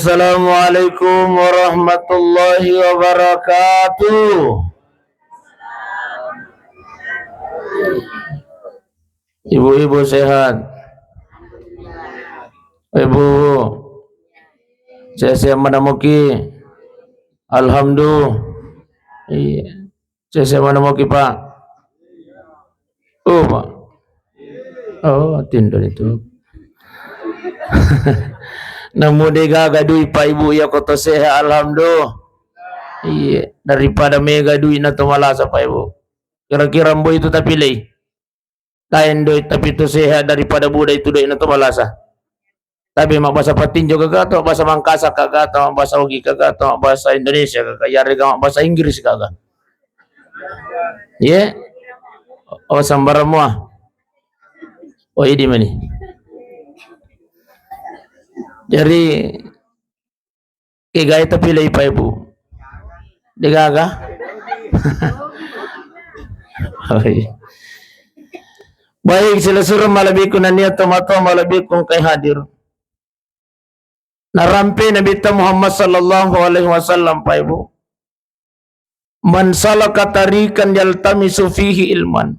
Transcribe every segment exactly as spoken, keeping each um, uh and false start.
Assalamualaikum warahmatullahi wabarakatuh. Ibu-ibu sehat? Ibu, sehat-sehat manamuki? Alhamdulillah. Iya. Sehat-sehat manamuki, Pak? Oh, Pak. Oh, tindo itu. Namu de gaga dui, Pak Ibu, iya ko to sehat, alhamdulillah. Iya, daripada mega dui na to malasa, Pak Ibu. Kira-kira mbo itu tapi lei. Taen doi tapi tu sehat daripada buda itu doi na to malasa. Tapi mabbasa patinjo gaga to, mabbasa Mangkasa gaga to, mabbasa Ogi gaga to, mabbasa Indonesia gaga, yarega mabbasa Inggris gaga. Ye? Oh, sambarang mua. Oh, idi mani. Jadi, kegae tapi lei, Pak Ibu. Degaga? Oh, iya. Baik, silessureng malebbiku nennia tomatoa malebbiku engkai hadir. Narampe Nabitta Muhammad sallallahu alaihi wasallam, Pak Ibu. "Man salaka tariqan yaltamisu fihi ilman."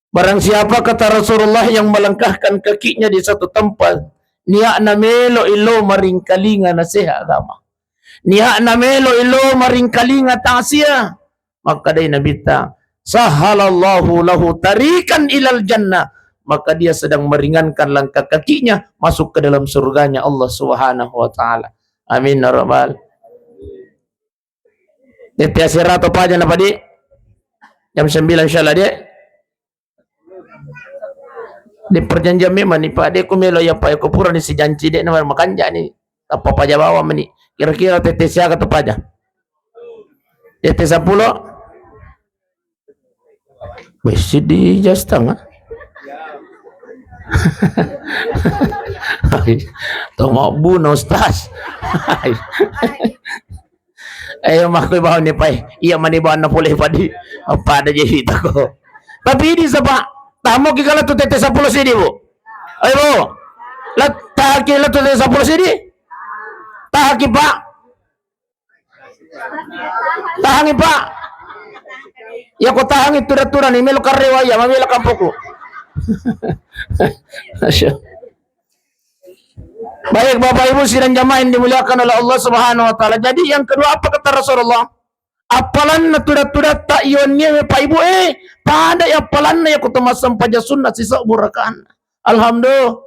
Barang siapa, kata Rasulullah, yang melangkahkan kakinya di satu tempat, niatna melo ilo maringkalinga naseha agama. Niatna melo ilo maringkalinga taksia. Makkadai Nabitta, "Sahhalallahu lahu tariqan ilal jannah." Maka dia sedang meringankan langkah kakinya masuk ke dalam surganya Allah Subhanahu wa Ta'ala. Amin ya Rabbal. Tette asera to paja na padi. Jam sembilan insyaallah, Dek. Di perjanjian memang ni, Pak, Dek, ku melo ya, Pak, ku pura ni sijanci, Dek, na makanja ni. Apa paja bawa meni? Kira-kira tette siaga to paja? Tette seppulo? Wes, di jam setengah. Hai, to mabbuno, Ustaz. Hai. Ayo, makko bawa ni, Pak. Iya mani bawa na pole padi. Apa ada jadi tako. Tapi ini sapa? Tamu ki kala tu tette seppulo sidi, Bu. Ayo, Bu. Lah, tahaki lah tu tette seppulo sidi. Tahaki, Pak. Tahangi, Pak. Ya, ko tahangi tura-tura ni, melo karrewa iya, mamela kampoku. Masya. Baik, Bapak Ibu sidang jamaah yang dimuliakan oleh Allah Subhanahu wa Ta'ala. Jadi, yang kedua, apa kata Rasulullah? Appalanna tuda-tudatta iyonniewe, Pak Ibu, eh, pada ya appalanna ya kutu massempajang sunna sisebbu rakaanna. Alhamdulillah.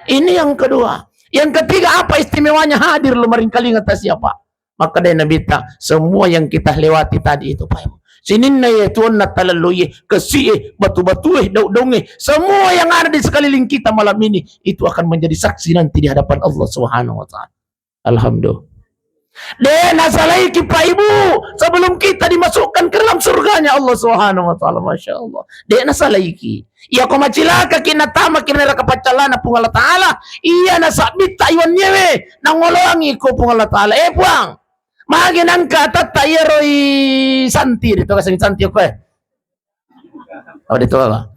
Ini yang kedua. Yang ketiga, apa istimewanya hadir lo maringkalinga ta siapa? Maka dari Nabi ta, semua yang kita lewati tadi itu, Pak Ibu. Sininna ye tuonna talalloye, kesi'e, batu-batue, daung-daunge, semua yang ada di sekeliling kita malam ini itu akan menjadi saksi nanti di hadapan Allah Subhanahu wa Ta'ala. Alhamdulillah. De' nasalaiki, Pak Ibu, sebelum kita dimasukkan ke dalam surganya Allah Subhanahu wa Ta'ala. Masya Allah. De' nasalaiki. Iya ko macilakaki natamaki neraka paccallana Puang Allah Ta'ala, iya nasabbitta iwanniewe, nangoloangi ko Puang Allah Ta'ala. Eh, Puang, magi nangka atatta iyaro i Santi, de' to kaseng Santi ko, eh. Oh, de' to, Pak.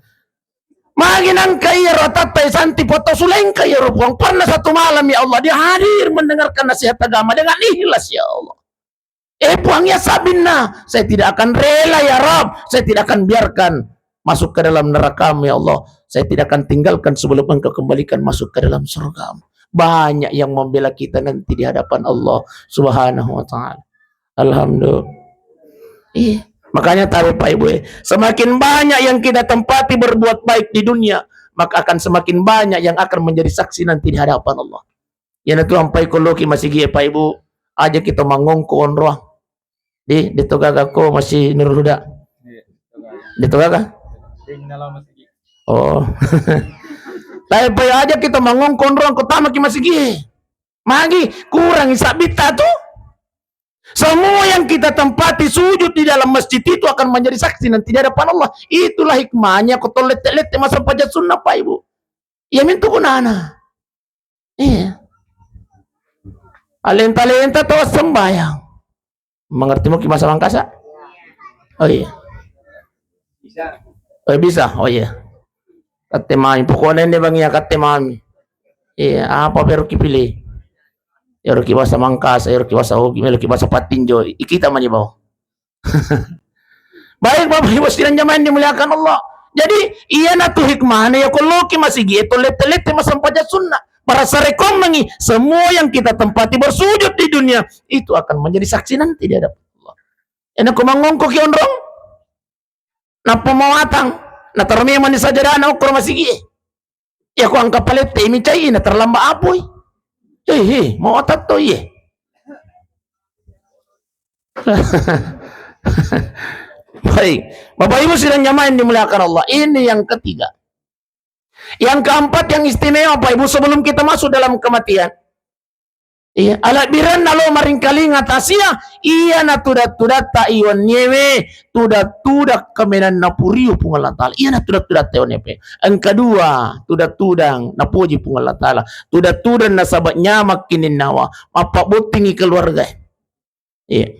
Magi nangka iyaro atatta i Santi, foto sulengka iyaro, Puang. Pernah satu malam, ya Allah, dia hadir mendengarkan nasihat agama dengan ikhlas, ya Allah. Eh, Puang, ya sabinna, saya tidak akan rela, ya Rabb, saya tidak akan biarkan masuk ke dalam nerakamu, ya Allah. Saya tidak akan tinggalkan sebelum Engkau kembalikan masuk ke dalam surgamu. Banyak yang membela kita nanti di hadapan Allah Subhanahu wa Ta'ala. Alhamdulillah. Iya. Makanya tahu, Pak Ibu, eh, semakin banyak yang kita tempati berbuat baik di dunia, maka akan semakin banyak yang akan menjadi saksi nanti di hadapan Allah. Iyanatu ampai ko loki masigi e, Pak Ibu, aja kita mangongko onroang. Di, de' to gaga ko masih Nurul Huda. De' to gaga? Oh. Tapi Pak, aja kita mangongko onroang ko tamaki masigi e. Magi kurangi sabbitta tu. Semua yang kita tempati sujud di dalam masjid itu akan menjadi saksi nanti di hadapan Allah. Itulah hikmahnya ko to lette-lette massempajang sunnah, Pak Ibu. Iya mintu gunana. Iya. Alenta-lenta to sembayang. Mengerti muki bahasa Mangkasa? Oh iya. Oh, bisa. Oh iya. Katte mami. Pokoknya ini bang ya katte mami. Iya, apa baru kipilih? Ero ki basa Mangkasa, ero ki basa Ogi, melo ki basa Patinjo, i-, kita mani bawang. Baik, Bapak Ibu sidang jamaah yang dimuliakan Allah. Jadi, iyanatu hikmahnya ya, kalau ki masigi itu lete-lete masempajang sunnah. Para sarekommengi, semua yang kita tempati bersujud di dunia, itu akan menjadi saksi nanti di hadapan Allah. Ena ko mangongko ki onrong, nappa mawatang, nataro memang ni sajadana okko masigi. Ya ko angka palette mi cai, na terlambat apoi. Hei, hei, mau otak to iye. Baik, Bapak Ibu sidang jamaah yang dimuliakan Allah. Ini yang ketiga. Yang keempat yang istimewa, Bapak Ibu, sebelum kita masuk dalam kematian. Iya, alabbirenna lo maringkalinga tasia, iyana tuda-tudatta iwanniewe, tuda-tuda kaminang napurio Puang Allah Ta'ala. Iyana tuda-tudatta iwanniewe. Engka dua, tuda-tudang napoji Puang Allah Ta'ala. Tuda-tudang nasaba nyamakki ninnawa, mappabottingi keluarga. Iya.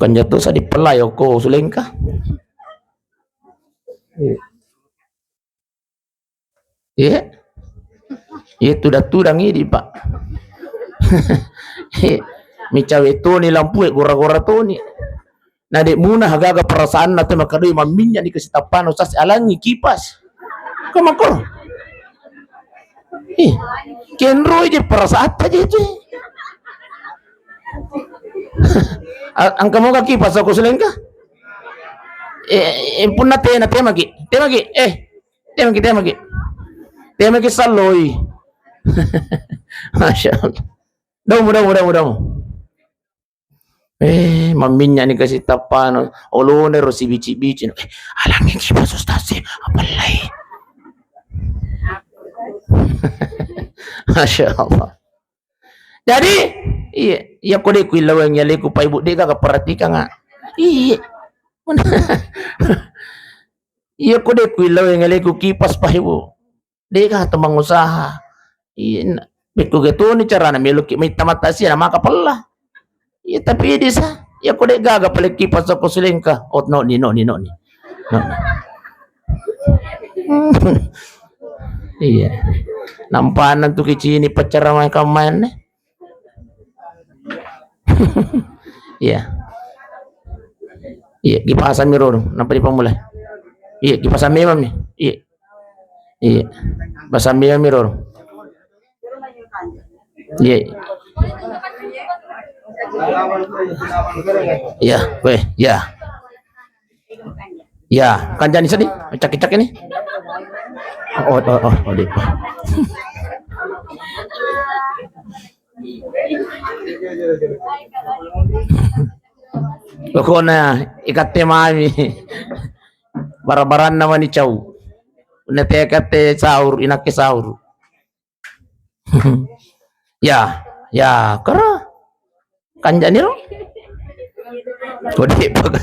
Kan jatuh sa dipellai okko Sulengka. Iya. Iya. Iya, tudang-tudang idi, Pak. Iya. Micawe toni lampue, gora-gora toni. Na de muna gaga perasaanna te makadoi mamminnya ni kasi tappano sas alangi kipas. Ko makor. Ih, kenroi je perasaan aja itu. A-, angka moga kipas aku selengka. Eh, eh, punna tena, temaki. Temaki. Eh, Temaki, temaki. Temaki salloi. Masya Allah. Damu, damu, damu, damu. Eh, mamminnya ni kasi tappano. Olone ro sibici-bici. Eh, alangi kipas ustaz sih. Apalai. Masya Allah. Jadi, iya, iya ko de ku illaweng yaleku Pak Ibu, de gaga perhatikanga. Iya. Iya ko de ku illaweng yaleku kipas Pak Ibu. De gaga teman usaha. Iya, na-, bekku getoni carana meloki mai tamata sia na maka pella. Iya, tapi iya desa. Iya ko de gaga pale kipas ko selengka. Oh, no ni, no ni, no ni. No ni. Iya. Nampana tu kicini pacara mai kammain ne. Iya. Iya, kipasang mi roro, nampa dipammulai. Iya, kipasang memang mi. Iya. Iya. Pasang memang mi roro. Iya. Iya, weh, iya. Ya, kancani seddi, cakki-cakki ni. Oh, oh, oh, oh, di. Pokokna ikatte mami. Bara-baranna mani cau. Nate katte sahur, inakke sahur. Ya, ya, kara. Kanjani ro? Kode paka.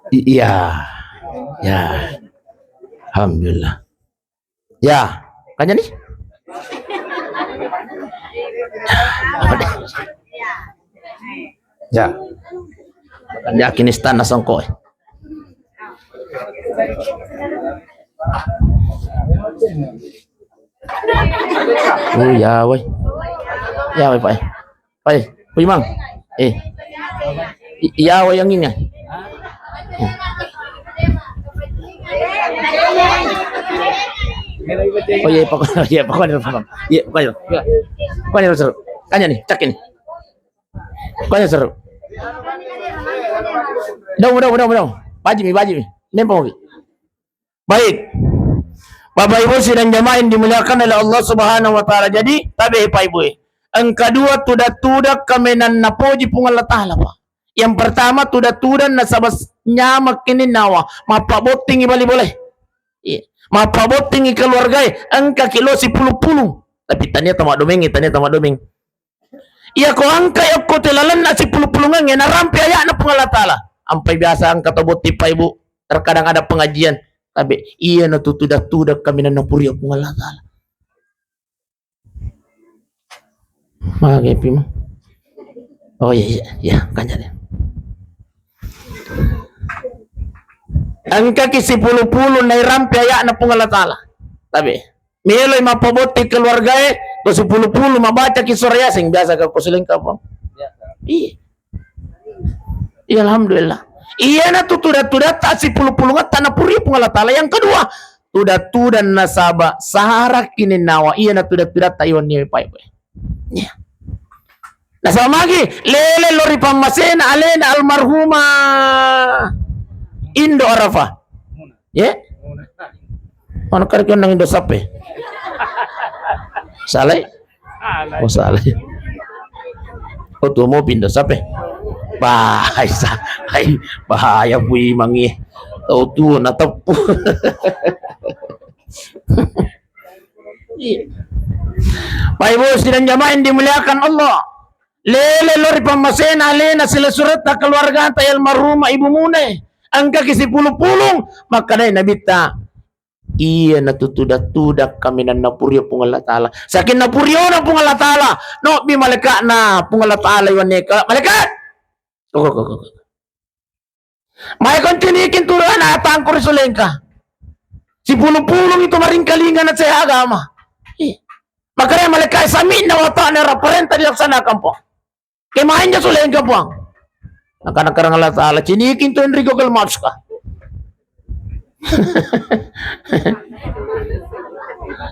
I-, iya. Ya. Alhamdulillah. Ya, kanya ni? Ya. Ya, kini stan na songko, eh. Oh, ya, woi. Ya, woi, Pak, eh. Oi, Puimang. Eh. I-, iya, wayang ini. Oh iya, pokoknya, iya, pokoknya, pokoknya. Iya, pokoknya. Pokoknya seru. Kanya ni, cak ini. Pokoknya seru. Dong, dong, dong, dong. Baji mi, baji mi. Nempo mi. Baik. Bapak Ibu sidang jamaah yang dimuliakan oleh Allah Subhanahu wa Ta'ala. Jadi, tabe Pak Ibu, eh. Engka dua tuda-tuda kamenan napoji Puang Allah Ta'ala, Pak. Yang pertama, tuda-tuda nasaba s-, nyamak ini nawa, mappabottingi bali boleh. Iya. Mappabottingi keluarga, eh. Engka kilo sipulung-pulung. Tapi tania tama domeng, tania tama domeng. Iya ko angka okko te lalenna sipulung-pulungengnge narampe aya'na Puang Allah Ta'ala. Ampai biasa angka to botting Pak Ibu, terkadang ada pengajian. Tapi iya na tu tuda-tuda kami na napurio Puang Allah Ta'ala. Mage pi ma. Oh iya, iya, iya, makanya deh. Engkaki sipulu-pulu nairampe aya'na Puang Allah Ta'ala. Tapi, meloi mappabotti keluargae, ko sipulu-pulu mabacaki surah Yasin, biasa ka ko Sulengka, Puang? Iya. Iya, alhamdulillah. Iyana tu tuda-tudatta sipulu-pulungetta napuri Puang Allah Ta'ala. Yang kedua, tuda-tudanna saba sarakki ninnawa, iyana tuda-tudatta iwenni, Pak Ibu. Iya. Nasaba magi lele lao ri pammasena alena almarhumah Indo Arafah. Ye? Mana kare ki onnang Indo Sape? Salai? Oh, salai. Oh, tuo mopi Indo Sape. Bahaya, sa-, hai, bahaya pui mangi. Tau tuo nateppu. Iya. Pak Ibu sidang jamaah yang dimuliakan Allah. Lele lao ri pammasena alena silessuretta keluargata almarhumah ibumune. Engkaki sipulu-pulung, makkedai Nabitta, iyana tu tuda-tuda kaminang napurio Puang Allah Ta'ala. Saking napuriona Puang Allah Ta'ala, nobbi malaikatna Puang Allah Ta'ala iwenni, malaikat. Kok, kok, kok, kok. Maeko nciniking tu ana' tangko ri Sulengka. Sipulu-pulung itu maringkalinga naseha agama. Ih. Makanya malaikat sami'na wa ata'na, era parenta dilaksanakan, Puang. Kemainnya Sulengka, Puang. Nakana karang Allah Ta'ala, ciniking tu enri Google Maps ka.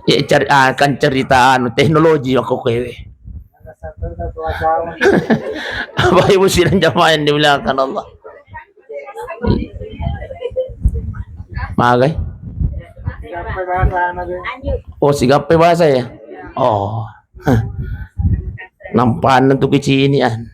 Ya, cari, ah, kan cerita anu, teknologi aku kowe. Bapak Ibu sidang jamaah yang dimuliakan Allah. Magai? Oh, sigappe bahasa ya? Oh. Nampanna tu kecinian.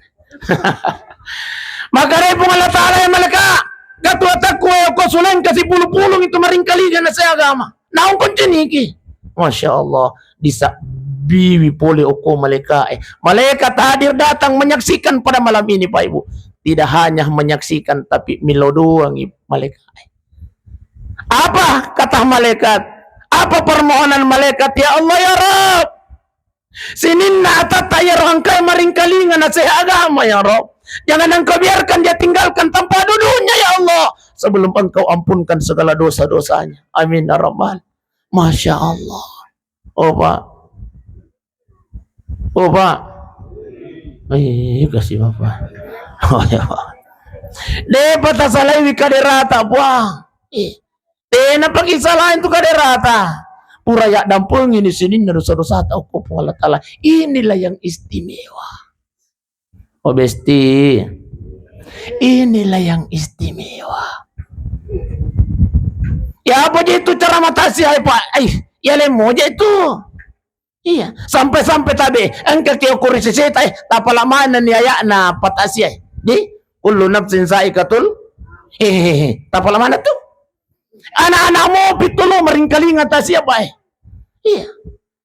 Makkedai Puang Allah Ta'ala, ya malaikat, gatuatakku, eh, ko Sulengka sipulu-pulung itu maringkalinga naseha agama. Naung konciniki. Masya Allah, disabbiwi pole okko malaikat, eh. Malaikat hadir datang menyaksikan pada malam ini, Pak Ibu. Tidak hanya menyaksikan, tapi millau doangi malaikat, eh. Apa kata malaikat? Apa permohonan malaikat? Ya Allah, ya Rabb, sininna atatta iyaro engkae maringkalinga naseha agama, ya Rabb. Jangan Engkau biarkan dia tinggalkan tempat duduknya, ya Allah, sebelum Engkau ampunkan segala dosa-dosanya. Amin, ya Rabbal. Masya Allah. Oh, Pak. Oh, Pak. Eh, kasih Bapak. Oh, ya, Pak. Depa tasalaiwi kaderata, Puang. Eh. Tena paki salain tu kaderata. Pura yaddampengi ni sininna dosa-dosata okko Puang Allah Ta'ala. Inilah yang istimewa. Oh, Besti. Inilah yang istimewa. Ya, apa je itu cara matasi, hai, Pak? Ai, ya, lemo je itu. Iya, sampai-sampai tabe, engka ke okko ri seseta, eh, tapala manenni aya'na patasiae. Di, kullu nafsin za'iqatul, hehehe, tapala maneng tu. Anak-anak mopi tu lo maringkalinga tasia, Pak, eh. Iya.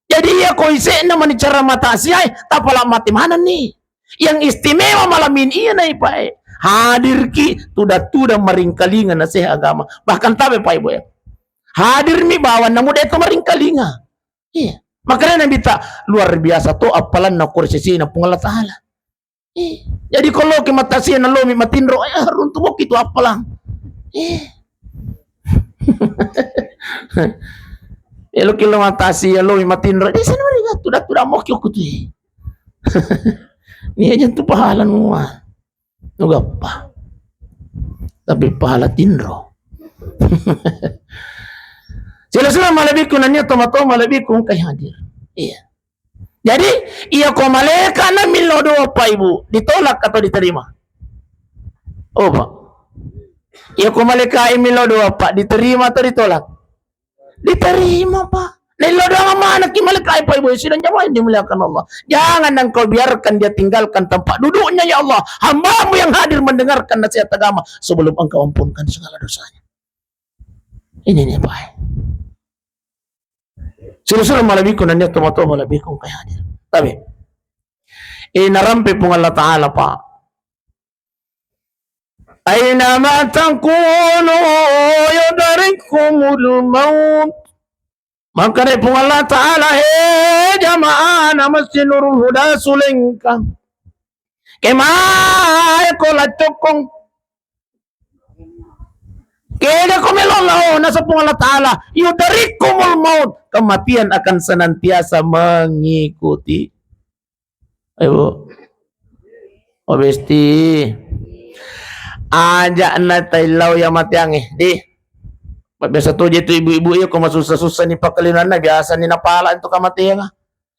Jadi iya ko ise'na mani cara matasiae, tapala mate manenni. Yang istimewa malam ini iya nai, Pak, eh. Hadirki tuda-tuda maringkalinga naseha agama. Bahkan tabe, Pak Ibu, ya. Hadirmi bawanna muda itu maringkalinga. Iya. Makanya Nabi ta luar biasa to appalanna ko ri sesena Puang Allah Ta'ala. Iya. Jadi ko loki matasia na lomi matinro, eh, runtu bokki tu appalang. Iya. Eloki lo matasia lomi matinro, di sana mereka tuda-tuda mokki okko tu. Nia jantu pahala nua. Nugappa. Tapi pahala tinro. Sila-sila malebbiku nania toma-toma malebbiku engkai hadir. Iya. Jadi, iya ko malaika na millau doa, Pak Ibu, ditolak atau diterima? Oh, Pak. Iya ko malaika millau doa, Pak, diterima atau ditolak? Diterima, Pak. Nillau doang manekki malaikat, Pak Ibu, sidang jamaah yang dimuliakan Allah. Jangan engkau biarkan dia tinggalkan tempat duduknya, ya Allah. Hambamu yang hadir mendengarkan nasihat agama sebelum engkau ampunkan segala dosanya. Ini nih, Pak. Sila-sila malebbiku nania toma-toma malebbiku engkai hadir. Tapi, eh, narampe Puang Allah Ta'ala, Pak. Aina ma takunu yudrikkumul maut. Makkedai Puang Allah Ta'ala, he jamaah na Masjid Nurul Huda Sulengka. Kemae ko lacokkong. Kega ko melo lao, naseng Puang Allah Ta'ala, "Yudrikkumul maut," kematian akan senantiasa mengikuti. Ayo, Bu. Oh, Besti. Aja' na taillau iya mateangnge, di. Biasa to je tu ibu-ibu iya ko masussa-sussa ni pakkalinanna, biasa ni napala' tu kamateanga.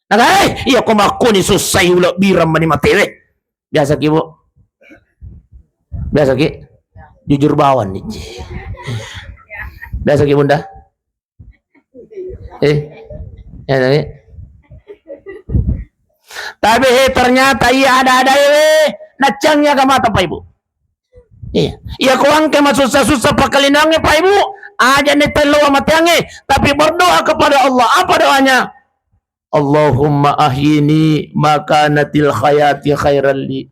Naga, eh, iya ko makkoni sussai ulebbirang mani matewe. Biasa ki, Bu? Biasa ki? Jujur bawang ni. Biasa ki, Bunda? Eh, ya, tapi. Tapi, eh, ternyata iya ada-ada, eh, nacang iya agamata, Pak Ibu. Iya. Iya ko engka masussa-sussa pakkalinangnge, Pak Ibu, aja' ni taillau amateangnge, tapi berdoa kepada Allah. Apa doanya? "Allahumma ahyini ma kanatil hayati khairan li."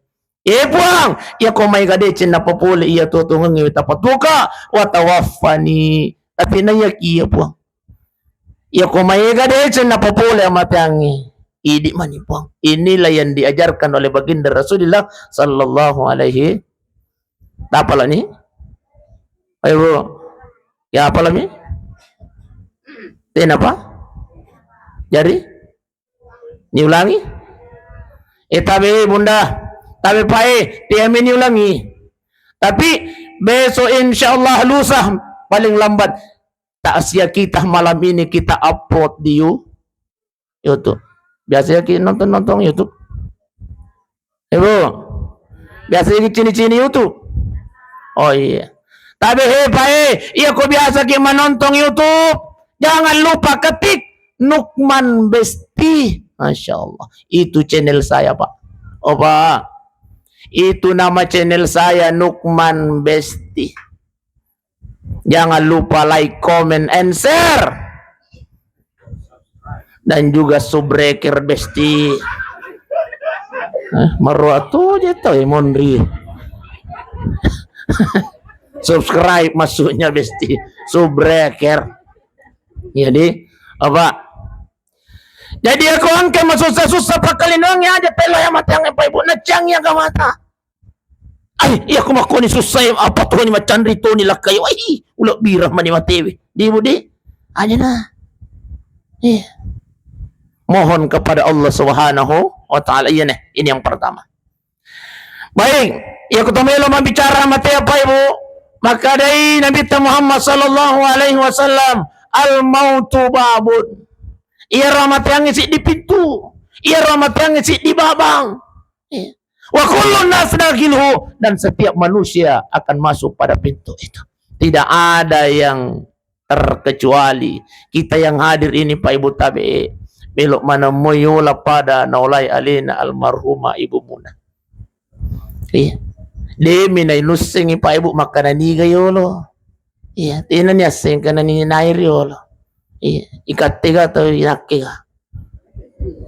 Eh, Puang, iya ko maega deceng napapole iya tuo-tuongengnge tapatuoka, wa tawaffani. Tapi na iya ki iya, Puang. Iya ko maega deceng napapole amateangnge, idi' mani, Puang. Inilah yang diajarkan oleh Baginda Rasulullah sallallahu alaihi. Tapalani? Ayo, Bu. Ya, apalami? Tenapa? Jari? Niulangi? Eh, tabe, Bunda. Tabe, Pak, eh. Tiami niulangi. Tapi besok, insya Allah, lusa paling lambat takziah kita malam ini kita upload di You-, YouTube. Biasa ki nonton-nonton YouTube. Ibu, biasa ki cini-cini YouTube. Oh iya. Tapi he, Pak, eh, iya ko biasa ki menonton YouTube, jangan lupa ketik Nukman Besti. Masya Allah. Itu channel saya, Pak. Oh, Pak. Itu nama channel saya, Nukman Besti. Jangan lupa like, comment, and share. Dan juga subscribe, Besti. Eh, maroa tu je tau, eh, monri. Subscribe maksudnya, Besti. Subscribe. Jadi, apa? Jadi, iya ko engka masussa-sussa pakkalinangnge, aja' taillau iya mateangnge, Pak Ibu, nacang iya agamata. Ai, iya ko makkoni sussai, apa toni macanri toni lakkai, wai, ulebbirang mani matewe. Di, Bu, di? Aja' na. Iya. Mohon kepada Allah Subhanahu wa Ta'ala. Iya, nih, ini yang pertama. Baik, iya ko to melo mabbicara mate, Pak Ibu, makkedai Nabitta Muhammad sallallahu alaihi wasallam, "Al mautu babun." Iyaro amateangnge siddi pintu. Iyaro amateangnge siddi babang. Iya. "Wa kullun nas dakhilhu," dan setiap manusia akan masuk pada pintu itu. Tidak ada yang terkecuali kita yang hadir ini, Pak Ibu, tabe, melo maneng moi yola pada naolai alena almarhumah ibumuna. Iya. De' mi nainussengi, Pak Ibu, makkeda niga yolo. Iya, tena niasseng kana ni nai riolo. Iya, ikattega atau inakkega.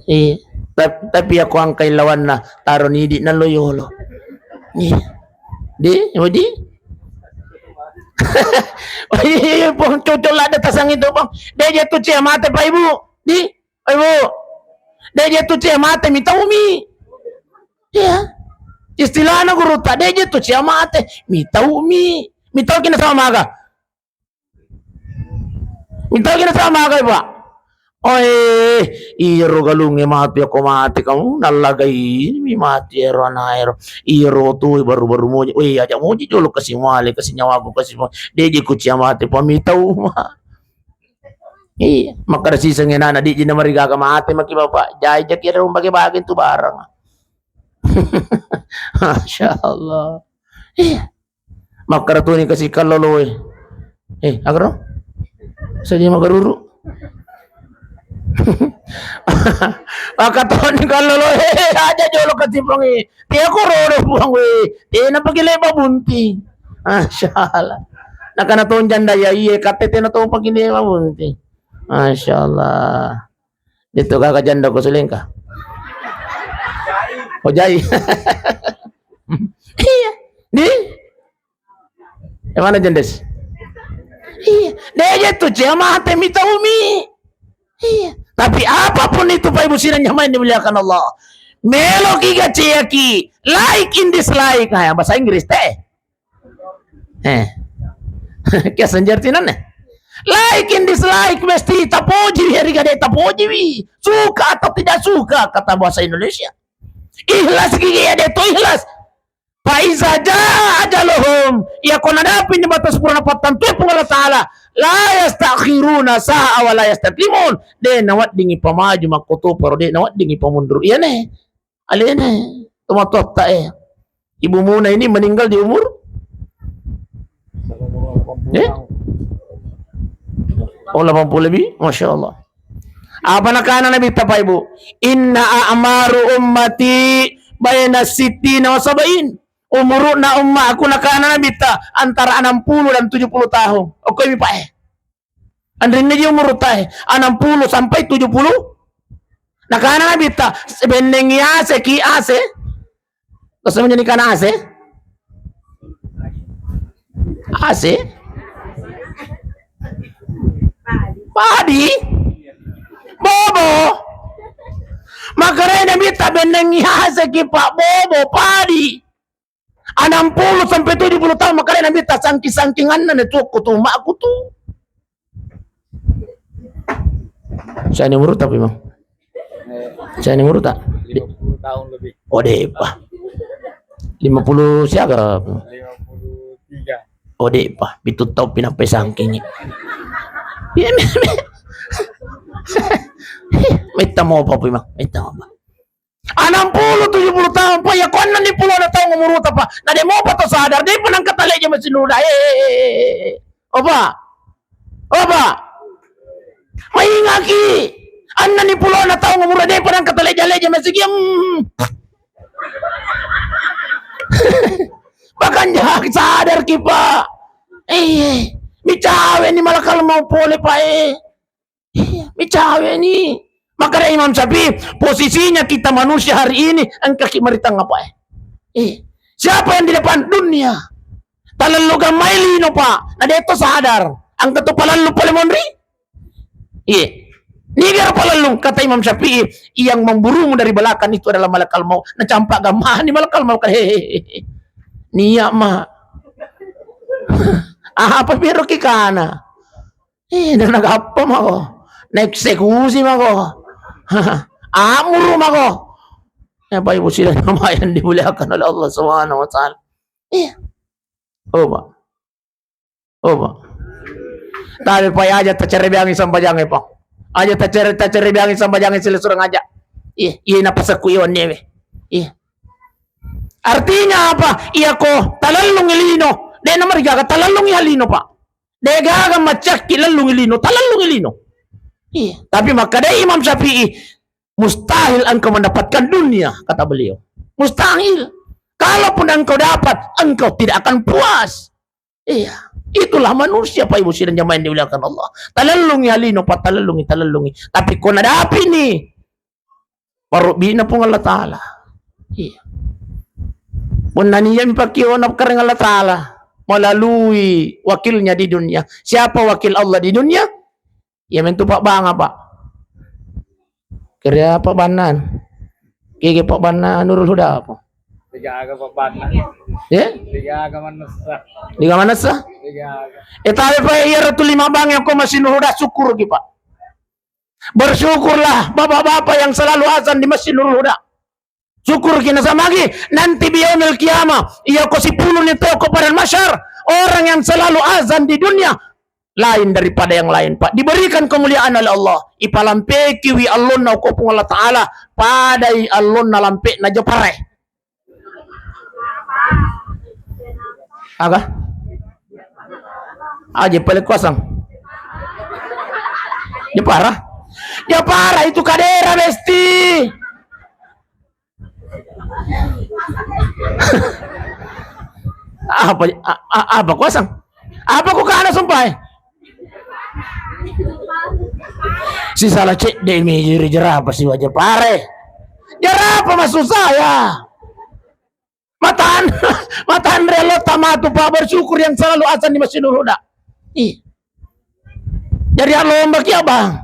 Iya. Tap-, tapi iya ko engkai lawanna, taroni idi' nallo yolo. Iya. Di, oh, di. Oh, iya, iya, Puang, cocok ladde tasang itu, Puang. De' je tu cia mate, Pak Ibu. Di, Pak Ibu. De' je tu cia mate, mitau mi. Iya. Istilahna gurutta, de' je tu cia mate, mitau mi. Mitau ki nasaba maga. Mitau ki nasaba magai, Pak? Oe, iyaro galungnge matu, iya ko mate kamu, nallagai mi matu iyaro anaero. Iyaro tu baru-baru moji. Oe, aja' moji jolo kasi muale, kasi nyawaku, kasi muale. De' je ku cia mate, Pak, mitau ma. Iya, makkeda siseng anana, de' ji namarigaga mate maki, Bapak. Jai jaki ero bage-bage tu barang. Masya Allah. Iya. Makkeda toni kasi kalloloe. Eh, agaro? Saja magaruru. Makkeda toni kalloloe, aja' jolo kasi Puangnge. Tiako rodo Puang we. Tena pake leba bunting. Masya Allah. Nakana to janda, iya, iya, kate tena to pake leba bunting. Masya Allah. Itu kaka janda ko sulengka. Oh, jai. Iya. Di? Yang mana, Jendes? Iya. De' je tu cia mate, mitau mi. Iya. Tapi apapun itu, Pak Ibu sidang jamaah yang dimuliakan Allah, Meloki gaceaki, like and dislike. Nah, bahasa Inggris te. Eh. Kiaseng jartinanne. Like and dislike mesti tapojiwi, hari gade tapojiwi. Suka atau tidak suka, kata bahasa Indonesia. Ikhlas ki ya de to ikhlas. Fa iza jaa ajaluhum, iya ko nadapini batas purana pattantue Puang Allah Ta'ala, la yastakhiruna sa'a wa la yastaqdimun, de naweddingi pamaju makkotoparo, de naweddingi pamundur. Iyane, alena, tomatoatta e. Ibu Muna ini meninggal di umur? Eh? Oh, delapan puluh lebih? Masya Allah. Apa nakana Nabitta, Pak Ibu? Inna a'maru ummati baina sittina wa sab'in. Umuruna ummaku, nakana Nabitta, antara enam puluh dan tujuh puluh tahun. Oke, mi, Pak, eh. Anrinna ji umurutta, eh, enam puluh sampai tujuh puluh. Nakana Nabitta, bennengi ase ki ase. Terus menjadi kana ase? Ase? Padi? Bobo. Makanya Nabitta, bennengi ase ki, Pak, bobo, padi. Enam puluh sampai tujuh puluh tahun, makanya Nabitta, sangking-sangkinganna ne tuokku tu, makku tu. Saya ni umur tapi, Mang. Eh, saya ni umur tak? Lima puluh tahun lebih. Oh, deh, Pak. Lima puluh siaga? Lima puluh tiga. Oh, deh, Pak. Pitu tahun pinappai sangking. Iya, mi, mi. Metta mau apa, Pak, Mang? Metta mau apa? Enam puluh, tujuh puluh tahun, Pak. Ya, ko enneng puluh tahun umurutta, Pak. Na de mopa to sadar, de pa nangka taleja masih nuda. Eh, eh, eh, eh, eh. Opa. Opa. Maingaki. Enneng puluh tahun umur, de pa nangka taleja-leja masih giam. Bahkan jahat sadar ki, Pak. Eh, micawe ni malakal mau pole, Pak, eh. Iya, micawe ni. Makanya Imam Syafi'i, posisinya kita manusia hari ini, engka ki maritang apa, eh? Eh, siapa yang di depan dunia? Talellu gammai lino, Pak. Na de to sadar. Engka to palallu pole monri? Iya. Niga ro palallu, kata Imam Syafi'i, yang memburumu dari belakang itu adalah malakal maut. Na campak gammani malakal maut. Hehehe. Niat ma. Apa piro ki kana? Eh, dan agappa mako. Na eksekusi mako. Amuru mako. Ya, Bapak Ibu sidang jamaah yang dimuliakan oleh Allah Subhanahu wa Ta'ala. Iya. Oh, Pak. Oh, Pak. Tapi, Pak, aja tacerebeangi sambajang, Pak. Aja tacere-, tacerebeangi sambajang, silessureng aja. Iya, iya, napasekku iya, wewe. Iya. Artinya apa? Iya ko talellungi lino. De namarigaga talellungi lino, Pak. Degaga maccakki lellungi lino, talellungi lino. Iya, tapi makkadai Imam Syafi'i, "Mustahil engkau mendapatkan dunia," kata beliau. Mustahil. Kalaupun engkau dapat, engkau tidak akan puas. Iya, itulah manusia, Pak Ibu sidang jamaah yang dimuliakan Allah. Talellungi lino, Pak, talellungi, talellungi. Tapi ko nadapi ni, Parubbi'na Puang Allah Ta'ala. Iya. Punna niami pakkiona kareng Allah Ta'ala melalui wakilnya di dunia. Siapa wakil Allah di dunia? Iya mentu Pak Banga, Pak. Kira Pak Banan. Kege Pak Banan Nurul Huda apa? Tiga aga Pak Banan. Ya? Tiga aga manessa. Tiga manessa? Tiga aga. Eh, tapi Pak, iya ratu lima bang yang kau masih Nurul Huda, syukur ki, Pak. Bersyukurlah bapak-bapak yang selalu azan di Masjid Nurul Huda. Syukur ki nasaba magi nanti biyaumil qiyamah, iya ko sipuluni tau ko padang mahsyar, orang yang selalu azan di dunia lain daripada yang lain, Pak. Diberikan kemuliaan oleh Allah. Ipalampekiwi allonna ko Puang Allah Ta'ala, padai allonna lampe'na Jopare. Aga? Aja pale kuasang. Japara. Japara itu kadera besti. Apa, a-, a-, apa kuasang? Apa ku kana sumpah, eh? Si salah cedde mi jiri jerapa si waja pare. Jerapa maksud saya? Matan, matan relo tamatu, Pak, bersyukur yang selalu azan di Masjid Nurul Huda. Ih. Jadi lomba kia, Bang.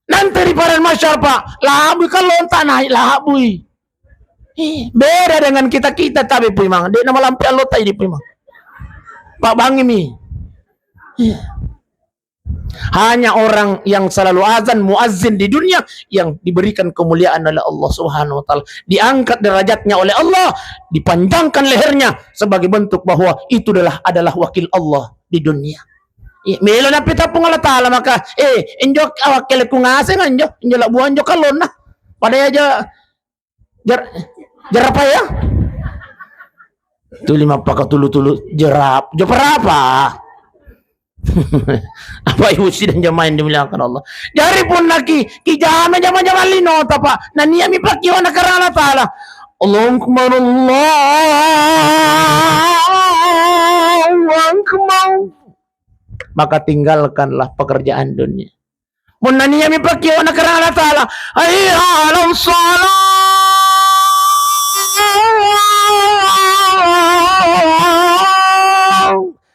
Nanti di padang mahsyar, Pak, labui kalau tak naik labui. Eh, beda dengan kita-kita, tapi Puimang. Dek nama lampe allo tai di Puimang. Pak Bangimi. Iya. Hanya orang yang selalu azan muazzin di dunia yang diberikan kemuliaan oleh Allah Subhanahu wa Ta'ala, diangkat derajatnya oleh Allah, dipanjangkan lehernya sebagai bentuk bahwa itu adalah adalah wakil Allah di dunia. Iya, melo napita Puang Allah Ta'ala maka, eh, injo awakil ku ngaseng anjo, injo labu anjo kalonna. Pada aja Jer-, jerapah ya? Tuli mappakatulu-tulu jerap-, jerapah apa? Apa ibu sidang jamaah yang dimuliakan Allah. Jari pun lagi, kijama jama-jama lino tapa. Nania mi pakiwa na karang Allah Ta'ala. Allahu Akbar, Allahu Akbar. Maka tinggalkanlah pekerjaan dunia. Mun nania mi pakiwa na karang Allah Ta'ala, hayya 'alas shalah.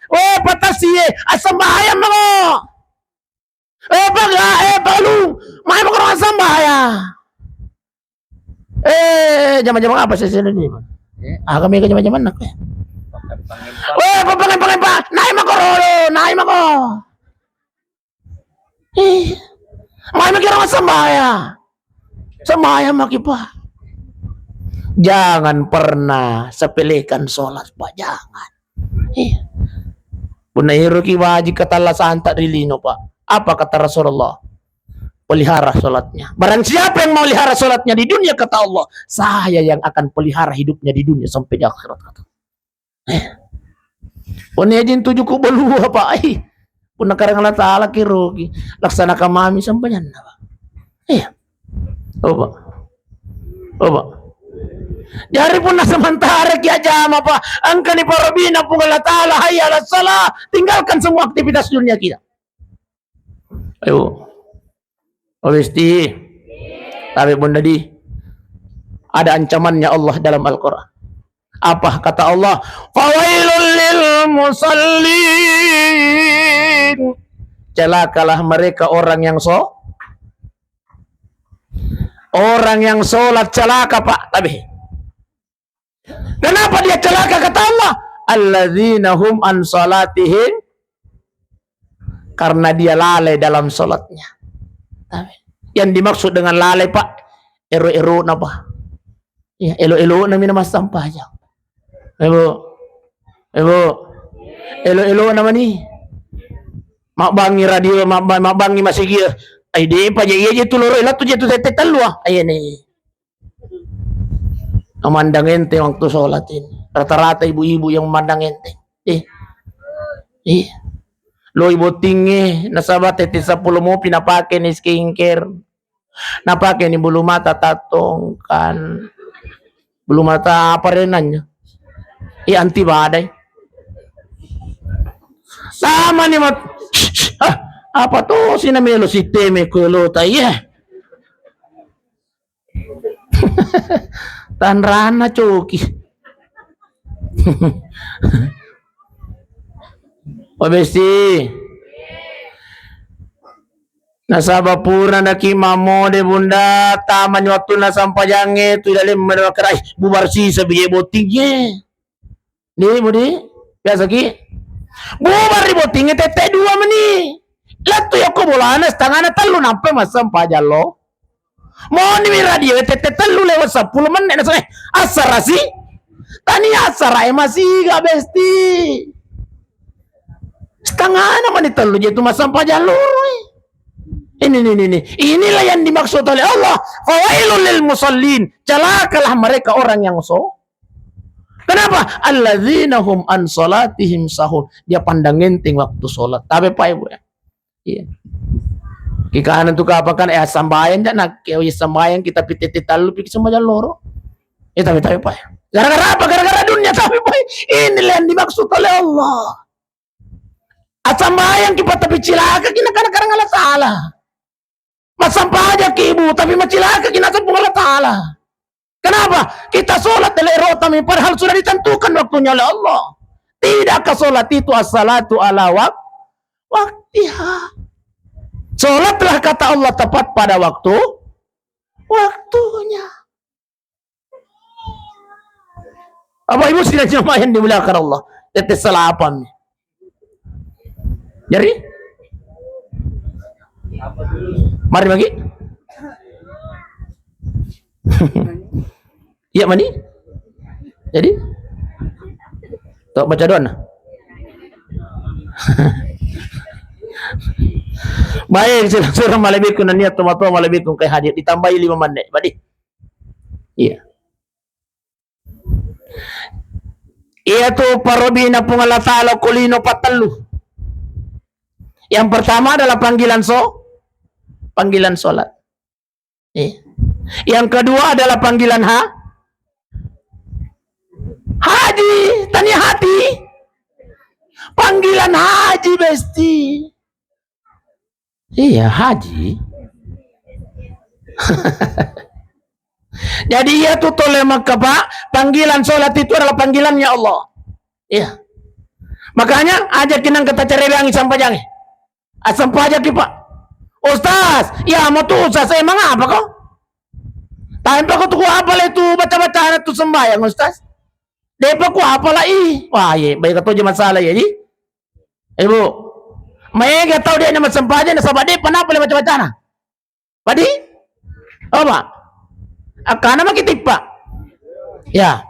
Weh, patasie, assembahyang mako. Eh, paga-, eh, palu, mai mako assembahyang. Eh, jama-jama apa sih sini ni? Eh, aga mega jama-jama nak, eh. Weh, papangan-pangan, Pak. Naik mako rolo, naik mako. Eh, mai maki orang sembaya. Sembaya maki, Pak. Jangan pernah sepelekan sholat, Pak. Jangan. Iya. Punna ero ki wajib katalla santa ri lino, Pak. Apa kata Rasulullah? Pelihara sholatnya. Barang siapa yang melihara sholatnya di dunia, kata Allah, saya yang akan pelihara hidupnya di dunia sampai di akhirat, kata. Eh. Pone ajin tuju ku balua, Pak. Ai. Punna karang Allah Ta'ala ki rugi. Laksanakan mami sampajanna, Pak. Iya. Oba. Oba. Jari punna sementara ki ajama, Pak. Engkani parobina Puang Allah Ta'ala, hayya 'alas shalah. Tinggalkan semua aktivitas dunia kita. Ayo. Oh, besti. Tapi bunda di, ada ancamannya Allah dalam Al-Quran. Apa kata Allah? Fawailul lil musallin. Celakalah mereka orang yang so-, orang yang sholat celaka, Pak. Tapi kenapa dia celaka kata Allah? Alladzina hum an salatihim, karena dia lalai dalam sholatnya. Yang dimaksud dengan lalai, Pak, ero-ero na, Pak. Ya, elo-elo na mina massampajang. Ibu, ibu, elo-elo na mani. Mabbangi radio, mabba-, mabbangi masigi. Ai de pa je, iya je tu loro, ila tu je tu tette tellu, ah. Ayo ni. Memandang enteng waktu sholat ini. Rata-rata ibu-ibu yang memandang enteng. Eh. Eh. Lo ibu tinggi, nasaba tette seppulo mopi napake ni skincare. Napake ni bulu mata tatongkan. Bulu mata apa renanya? Eh, anti badai. Sama ni mat-, ah, apa tuh si namelo si teme kulo ta, iya. Tanrana coki. Oh, besti. Nasaba pura naki mamode bunda, tamani wattunna sampajangnge, tu dalam menawa kerai, bubar sisa biye bottingnya. Di, Budi, biasa ki? Bubar ri bottingnge tette dua meni. Lettu yako bolana setengahna tellu nampai massempajang lo. Moni mi radio tette tellu lewat seppulo menit, naseng, eh, assara si? Tania assara e masiga, besti. Setengahna meni tellu je tu massempajang loro, eh. Ini, ini, ini, ini. Inilah yang dimaksud oleh Allah. Fawailul lil musallin. Celakalah mereka orang yang so-, Kenapa? Alladzina hum an salatihim sahun. Dia pandang enteng waktu sholat. Tapi Pak Ibu ya. Iya. Ki kanan tu kapang kan, eh, sambayang ja nak, eh, sambayang kita pitete talu piki sambayang loro. Eh, tapi, tapi Pak. Gara-gara apa? Gara-gara dunia, tapi Pak. Inilah yang dimaksud oleh Allah. Asambayang ki, Pak, tapi cilaka ki, nakana karang Allah Ta'ala. Massampajang ki, Ibu, tapi macilaka ki, naseng Puang Allah Ta'ala. Kenapa? Kita sholat dalam rotami, padahal sudah ditentukan waktunya oleh Allah. Tidakkah sholat itu as-salatu ala wak-, waktiha? Sholatlah, kata Allah, tepat pada waktu, waktunya. Bapak Ibu sidang jamaah yang dimuliakan Allah, tette salapan. Jadi? Mari lagi. Iya, mani? Jadi? Tuh, baca doa, nah. Baik, sila-, sila malebbiku nania tomatoa malebbiku kai hadir. Ditambahi lima menit. Badi. Iya. Iya tu parobina Puang Allah Ta'ala ko lino patellu. Yang pertama adalah panggilan so-, panggilan sholat. Iya. Yang kedua adalah panggilan ha-, haji, tania hati. Panggilan haji, besti. Iya, haji. Jadi iya tu tole Mekah, Pak, panggilan sholat itu adalah panggilannya Allah. Iya. Makanya aja kinang kita cerewangi sampajangi. Ah, sampajaki, Pak. Ustaz, iya mau tu Ustaz, emang apa kok? Tanpa kau tu apa le tu baca-bacaan tu sembahyang, Ustaz? Depa ku apa lah, ih. Wah, iya, baik kau tu aja masalah ya, ji. Ibu, maega tau de' na massempajang nasaba' de'pa napole baca-bacana. Padi? Apa? Akkana maki tippa. Ya.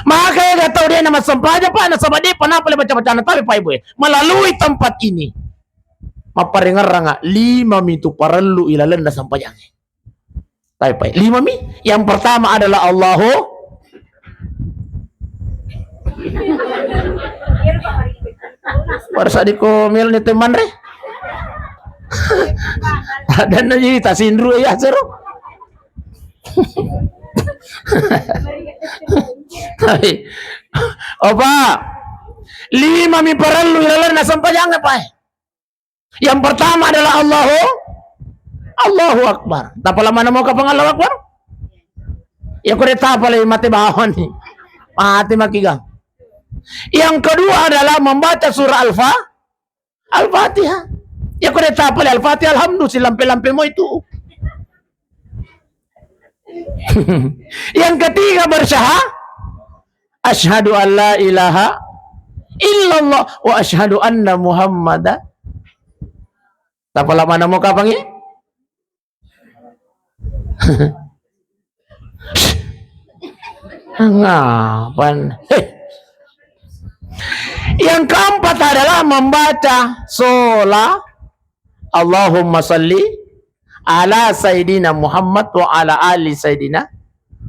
Maka ega tau de' na massempajang, Pak, nasaba' de'pa napole baca-bacana, tapi Pak Ibu, eh, melalui tempat ini mapparengerranga lima mitu parellu ilalenna sempajangnge. Pai-pai. Lima mi. Yang pertama adalah Allahu. Pada saat di komel ni teman re. Ada na jadi tasindru ya seru. Tapi, apa? Lima mi parellu ilalenna sempajangnge, Pak. Yang pertama adalah Allahu, Allahu Akbar. Tapala mana mau kapang Allahu Akbar? Ya, kode tapala mate bawani. Mate makiga. Yang kedua adalah membaca surah Al-Fa-, Al-Fatihah. Ya, kode tapala Al-Fatihah, alhamdulillah, lampe-lampe mau itu. Yang ketiga bersyaha-, asyhadu an la ilaha illallah wa asyhadu anna Muhammada. Tapala mana mau kapang ya? Ngapan? Heh. Yang keempat adalah membaca sholat Allahumma salli ala Sayyidina Muhammad wa ala ali Sayyidina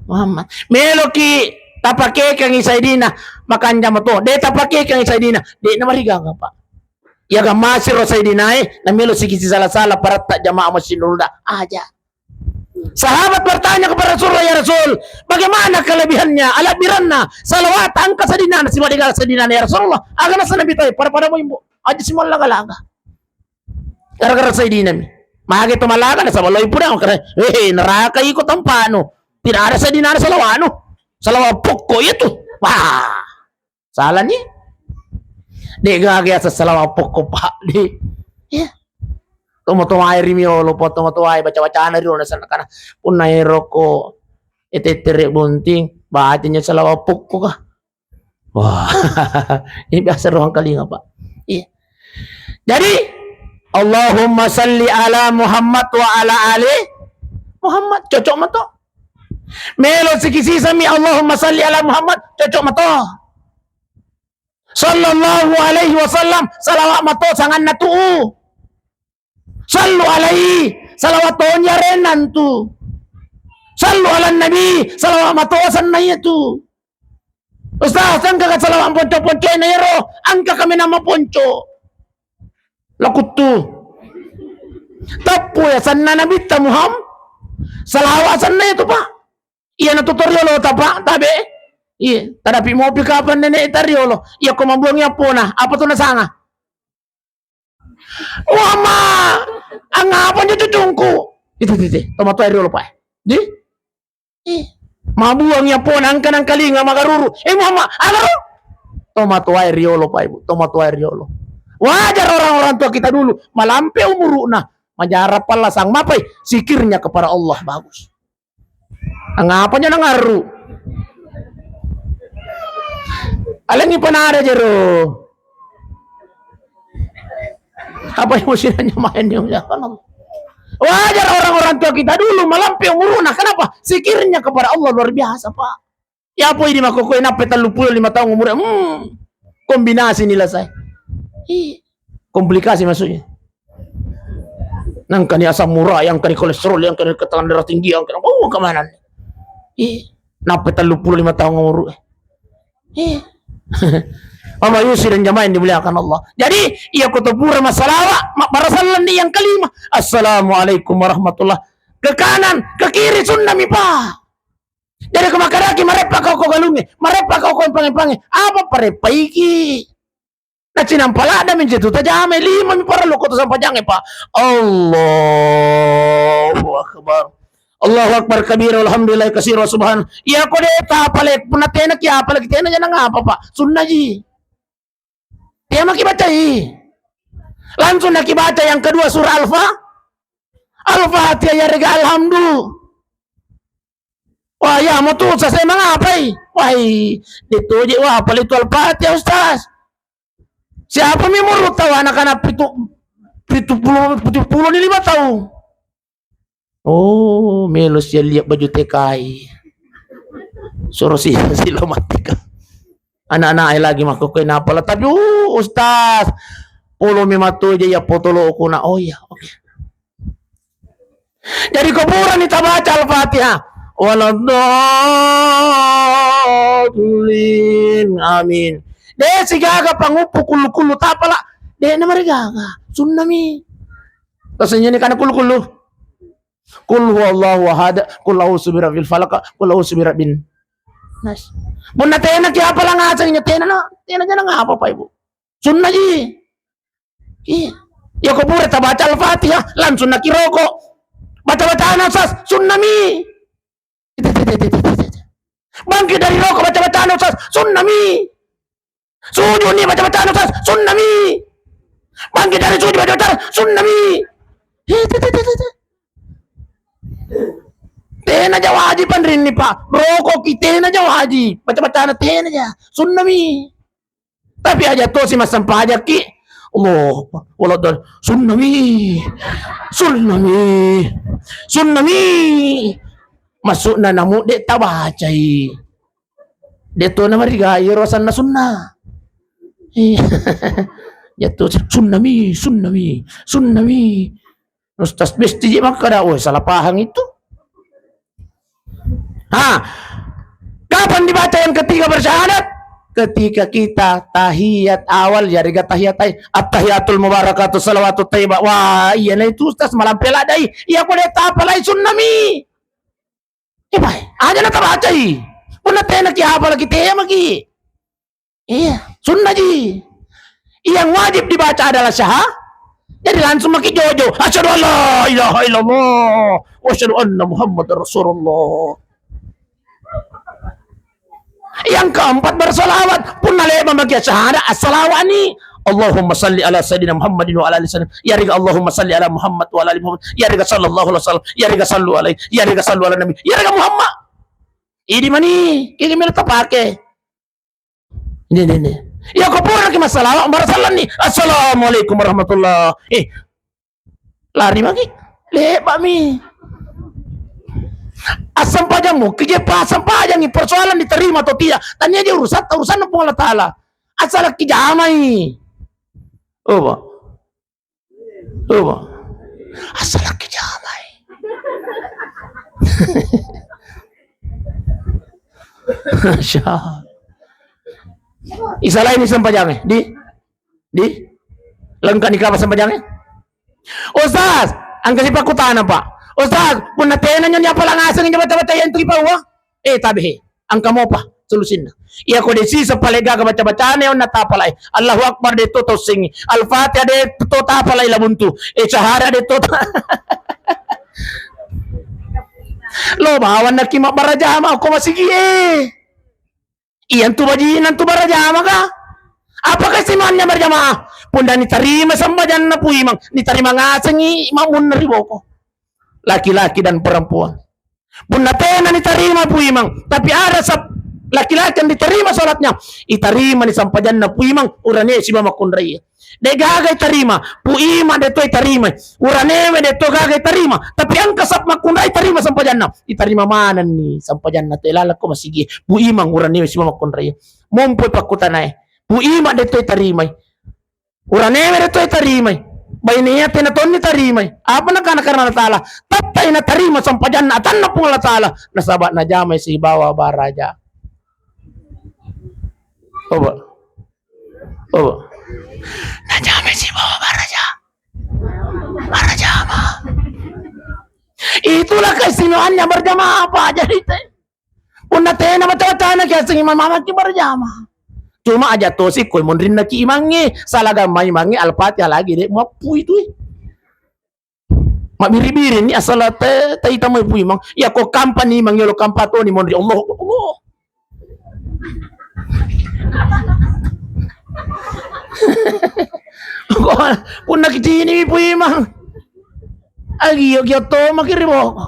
Muhammad. Meloki tapakekangi Sayyidina, makanja mato. De' tapakekangi Sayyidina, de' namarigaga, Pak. Yaga masiro Sayyidinae, namelo sikisi sala-sala paratta jamaah Masjid Nurul Huda. Aja. Sahabat bertanya kepada Rasulullah, "Ya Rasul, bagaimana kelebihannya, alabbiranna, salawat angka Sayyidina, sibawa degala Sayyidina, ya Rasulullah?" Aga nasa Nabi tae, pada-pada mo imbo. Aja simua laga-laga. Gara-gara Sayyidina mi. Mage to malaga nasaba loi pura kare. Eh, neraka iko tempanu. Tidak ada Sayyidina, ada salawanu. Salawat pokok itu. Wah. Salah ni. De' gaga asa salawat pokok, Pak. De'. Iya. Tomo-tomo ae ri miolo, po tomo-tomo ae baca-bacana ri ro nasana kana. Punna ero ko etetere bunting, bacanya salawat pokok kah? Wah, ini biasa ruang kalinga, Pak. Iya. Jadi, Allahumma salli ala Muhammad wa ala ali Muhammad. Cocok mato. Melo sikisisami Allahumma salli ala Muhammad. Cocok mato. Sallallahu alaihi wasallam. Salawat mato sanganna tu'u. Sallu alaihi, salawat toni arenna tu. Sallu ala nabi, salawat mato asenna iya tu. Ustaz, engka ka salawat ponco-ponco na ero, engka kami nama ponco. Lakuttu. Tappu ya sanna Nabitta Muhammad. Salawat asenna itu, Pak. Iya na tutorial ta, Pak, tabe. Iya, tadapi mopi kapan nenek tariolo. Iya ko mabuang ya pona, apa tu nasanga? Wama, angapa njo cucungku? Itu, itu, itu. Tomatoa riolo, Pak. Di? Ih, mabuang ya pona, angka nangkalinga magaruru. Eh, Muhammad, agaru? Tomatoa riolo, Pak Ibu. Tomatoa riolo. Wajar orang-orang tua kita dulu malampe umuruna, majarap pallasang mapai, zikirnya kepada Allah bagus. Angapa njo nangarru? Alengngi panada jero. Apa yang mesti nanya main yang ya kan Allah. Wajar orang-orang tua kita dulu malampe umuruna. Kenapa? Zikirnya kepada Allah luar biasa, Pak. Ya apa ini makkokkoe nappe telluppulo lima tahun umurnya? Hmm. Kombinasi nila saya. Ih, komplikasi maksudnya. Nangkani asam urat, yang kani kolesterol, yang kani tekanan darah tinggi, yang kani, oh, kemana nih? Ih, nappe telluppulo lima tahun umur. Ih. Bapak Ibu sidang jamaah yang dimuliakan Allah. Jadi, iya ko to pura massalawa, mabbarasallang ni yang kelima. Assalamualaikum warahmatullah. Ke kanan, ke kiri, sunna mi, Pak. Jadi ko makkedaki, mareppa ko ko galungnge, mareppa ko ko empange-empange. Apa pareppaiki? Nacinampa ladda mi jetu tajama, lima mi parellu ko to sampajangnge, Pak. Allahu Akbar. Allahu Akbar kabira, alhamdulillah kasira, subhan. Iya ko de tapale, punna tena ki apalagi tena janang apa, Pak? Sunna ji. Tena maki bacai. Langsung naki baca yang kedua surah Al-Fa-, Al-Fatihah yarega Alhamdu. Wah, ya mau tuh saya mengapai? Wah, de toje wah apalagi itu Al-Fatihah, Ustaz. Siapa mi murid tahu anak-anak pitu, pitu puluh, tujuh puluh ni lima tahun. Oh, melo sia lihat baju T K I. Suruh si sila mati ka. Anak-anak lagi makkokkoe napala tapi uh, Ustaz. Polo memang tu aja ya potolo kuna. Oh iya, oke. Jadi ko purani tabaca Al-Fatihah. Waladdallin. Amin. De sigaga panguppu kullu-kullu tapala. De na marigaga. Sunnami. Tasenjani kana kullu-kullu. Qul huwallahu ahad, qul a'udzu birabbil falaq, qul a'udzu birabbin nas. Punna tena ki apala ngaseng nya tena na, tena janang apa Pak Ibu. Sunna ji. Iya. Ya ko pura tabaca Al-Fatihah, langsung naki roko. Baca-bacana Ustaz, sunna mi. Bangkit dari roko baca-bacana Ustaz, sunna mi. Sujud ni baca-bacana Ustaz, sunna mi. Bangkit dari sujud baca-bacana, sunna mi. Tena ja wajib panrinni, Pak. Roko ki tena ja wajib. Baca-bacana tena ja. Sunna mi. Tapi aja tosi massempajang ki. Allah, wala dal-, sunna mi. Sunna mi. Sunna mi. Maksudna namu de tabacai. De to na mariga iyaro asenna sunna. Iya. Jatto sunnami, sunnami, sunnami. Ustaz besti je makkada, oh salah paham itu. Ha. Kapan dibaca yang ketiga bersyahadat? Ketika kita tahiyat awal, ya riga tahiyat ay, at-tahiyatul mubarakatuh salawatut thayyibah. Wah, iya na itu ustaz malampe ladai. Iya ko de tapalai sunnami. Eh, pai, aja na tabacai. Punna tena ki apa lagi tema ki. Iya, sunna ji. Yang wajib dibaca adalah syaha-, jadi langsung maki jojo. Asyhadu an la ilaha illallah wa asyhadu anna Muhammadar Rasulullah. Yang keempat bersolawat. Punna leba maki syahadat, assalawani. Allahumma salli ala sayyidina Muhammadin wa ala ali sayyidina. Ya riga Allahumma salli ala Muhammad wa ala ali Muhammad. Ya riga sallallahu alaihi wasallam. Ya riga sallu alaihi. Ya riga sallu ala nabi. Ya riga Muhammad. Idi mani, kiki melo tapake. Ini, ini, ini. Ya ko pura ki massalawa, bara sallanni. Assalamualaikum warahmatullah. Eh, lari maki. Leba mi. Assempajang mu, kije pa assempajang, persoalan diterima atau tidak. Tanya aja urusan, urusan Puang Allah Taala. Asal ki jamai. Oh, Pak. Coba. Assalaki jamai. Masya Allah. Isalaini sempajangnge, di? Di? Lengkap ni kapa sempajangnge? Ustaz, engka sipakkutana, Pak. Ustaz, punna tena nyo ni apa langaseng nyo baca-baca yang tu ipawa? Eh, tabe he. Engka mopa solusinna. Iya ko de sisa pale gaga baca-bacana onna tapalai. Allahu Akbar de to tossengi. Al-Fatihah de to tapalai labuntu. Eh, syahadat de to ta-, lo bawanna ki mabbara jama ko masigi e. Iyantu bajinna tu bara jama ka? Apa keistimewaannya berjamaah? Punna nitarima sembajanna Pu Imang, nitarima ngasengi makmunna ri boko. Laki-laki dan perempuan. Punna tena nitarima Pu Imang, tapi ada sep-, Laki-laki yang diterima sholatnya, itarimani sempajanna Pu Imang, urane sibawa makkunrai. De gaga itarima, Pu Imang de to itarimai, uranewe de to gaga itarima, tapi engka sab makkunrai tarima sempajanna. Itarima manenni sempajanna te lalako masigi, Pu Imang, uranewe sibawa makkunrai. Mompoi pakkutanae, Pu Imang de to itarimai, uranewe de to itarimai, bainea tena tonni tarimai. Apa nakana karena Allah Ta'ala? Tettai natarima sempajanna atanna Puang Allah Ta'ala, nasaba najamai sibawa baraja. Coba. Oh. Najamai sibawa baraja. Barajama. Itulah keistimewaannya berjamaah, Pak. Jadi te, punna tena baca-bacana ki aseng imam mama ki berjamaah. Cuma aja tosi koi monrinna ki imangnge, salah gamma imangnge, Al-Fatihah lagi de muappu itu. Mabbiri-biri ni asal te, taita mai Pu Imang. Iya ko kampa ni Imang, yolo kampa to ni monri Allah. Allah. Ko punna kicini mi Pu Imang. Agi yo giotto makiri bo.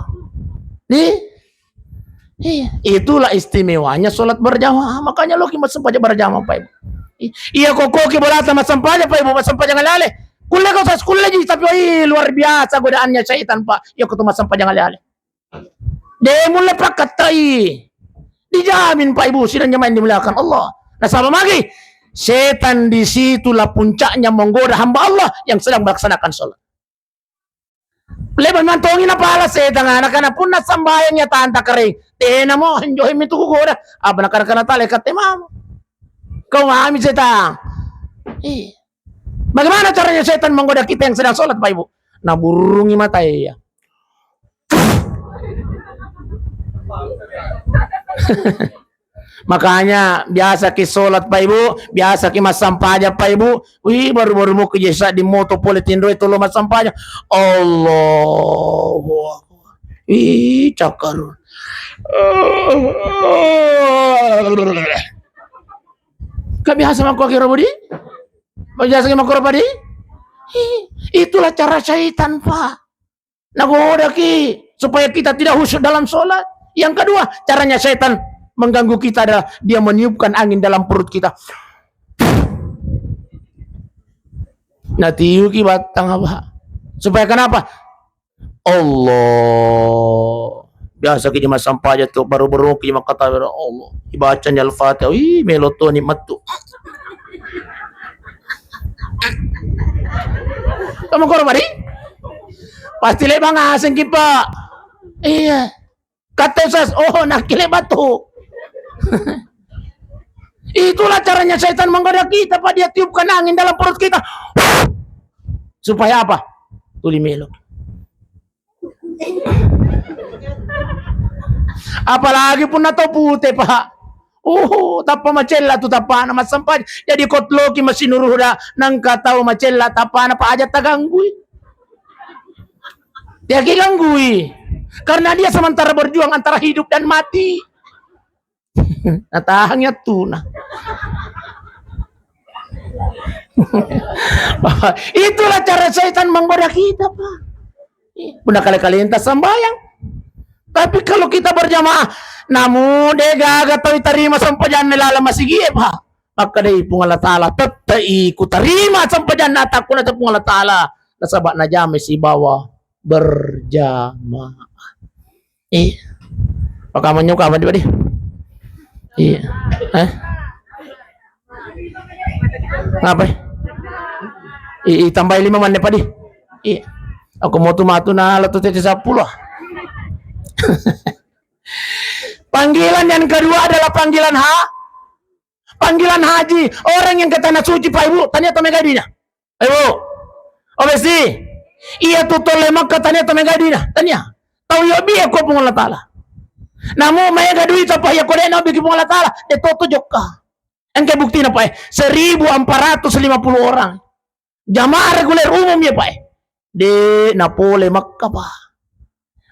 Ni? Iya, itulah istimewanya sholat berjamaah. Makanya loki massempajang berjamaah, Pak Ibu. I-, iya, kokoki bolata massempajang, Pak Ibu, massempajang ale-ale. Kulle kau sas kulle ji, tapi oi, luar biasa godaannya syaitan, Pak. Iya, kau tuh massempajang ale-ale. De mulle pakkattai. Dijamin, Pak Ibu, sidang jamaah yang dimuliakan Allah. Nasaba magi, setan disitulah puncaknya menggoda hamba Allah yang sedang melaksanakan sholat. Lebai mantongi napala setang, nakana punna sambayang ya tanta kering. Tenamo, njohimi tu kugoda. Apa nakana-kana tale katte mamo. Kau mami setang. Ih. Bagaimana caranya setan menggoda kita yang sedang sholat, Pak Ibu? Naburungi mata iya. Makanya biasa ki sholat, Pak Ibu, biasa ki massempajang, Pak Ibu. Wih, baru-baru mau ke jesa di moto pole tindoi tolo massempajang. Allahu Akbar. Ih, cakar. Kau biasa mangko kira budi? Biasa ki mangko padi? Ih, itulah cara syaitan, Pak. Nagodaki supaya kita tidak khusyuk dalam sholat. Yang kedua, caranya setan mengganggu kita adalah dia meniupkan angin dalam perut kita. Natiuki battang apa? Supaya kenapa? Allah. Biasa ki massempajang tu, baru-baru ki makkata Allah. Ibacanya Al-Fatihah, ih, melo to nikmat tu. Kamu korban, Pak? Pasti lebang aseng ki, Pak. Iya. Kata Ustaz, oh, nakile batu. Itulah caranya setan menggoda kita, Pak. Dia tiupkan angin dalam perut kita. Supaya apa? Tuli melo. Apalagi punna tau pute, Pak. Uh, tappa macella tu tappana massempajang. Jadi kotloki masinuruda, nangka tau macella tappana, Pak, aja taganggui. Dia kiganggui. Karena dia sementara berjuang antara hidup dan mati. Natahang ya tuna. Itulah cara setan menggoda kita, Pak. Punna kale-kalenta sambayang. Tapi kalau kita berjamaah, namu de gaga tau tarima sempajanna laleng masigie, Pak. Makkadai Puang Allah Ta'ala, tettai kutarima sempajanna atakku na Puang Allah Ta'ala. Nasaba najamai sibawa berjamaah. Eh, pakamanya apa di? Iya. Eh? Ngapa? Ih, tambahi lima menit padi. Iya. Aku mau tu matu na alat tu tete sepuluh. Panggilan yang kedua adalah panggilan ha-, panggilan haji. Orang yang ke tanah suci, Pak Ibu, tania to mega duinya. Ayo. Obesi. Iya tu tolle Makkah tania to mega duinya. Tania. Tau yo bi ko Puang Allah Ta'ala. Namu maega duita, Pak, iya ko de na biki Puang Allah Ta'ala. De to to jokka. Engka buktina, Pak, eh. Seribu empat ratus lima puluh orang. Jamaah reguler umum ya, Pak, eh. De na pole Makkah, Pak.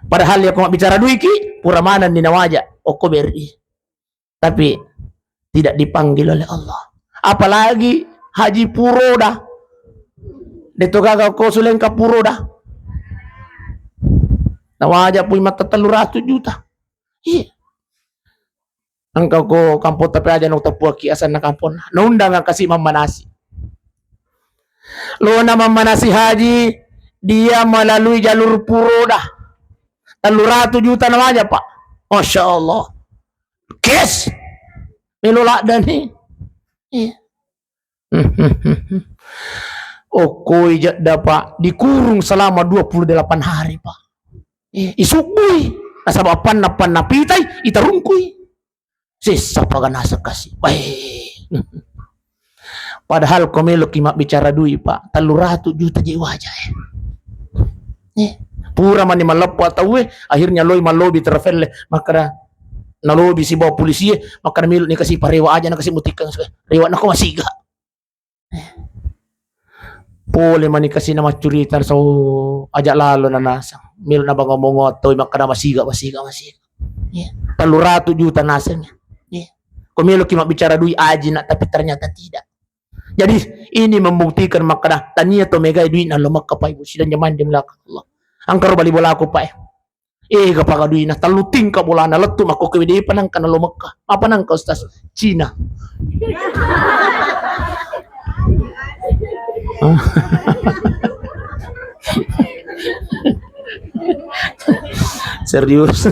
Padahal ya ko mabbicara duiki, pura maneng ni nawaja. Okko beri. Tapi tidak dipanggil oleh Allah. Apalagi haji puroda. De to gaga ko sulengka puroda. Nawaja pui mata tellu ratus juta. Iya. Engka ko kampong tapi aja no tepuaki asanna kampong. Naundang kasi mammanasi. Lona mammanasi haji, dia melalui jalur Puroda. Tellu ratu juta na waja, Pak. Masya Allah. Cash. Melo ladda ni. Iya. Okoi jadda, Pak, dikurung selama dua puluh delapan hari, Pak. Eh, isubbui. Nasaba panna-panna pitai, itarungkui. Sessa paganaseng kasi. Weh. Padahal ko meloki mabbicara dui, Pak, tellu ratu juta je waja, eh. Eh, pura mani malleppo tauwe, akhirnya loi mallobi travel, makkada nalobi sibawa polisi, makkada melo ni kasi parewa aja na kasi mutikkang, rewa nako masiga. Pole mani kasi na maccurita, so aja lalo na naseng. Melo na bango-bongo toi makkada masiga, masiga, masiga. Iya. Tellu ratu juta naseng. Iya. Ko meloki mabbicara dui aji na, tapi ternyata tidak. Jadi ini membuktikan makkada tania to megai dui na lo Mekka, Pak, Ibu sidang jamaah yang dimuliakan Allah. Angkaro bali bolaku, Pak, eh. Ega paga duina, tellu tingka bolana, lettu makko ke depa nangka nalo Mekka. Apa nangka, Ustaz? Cina. Serius.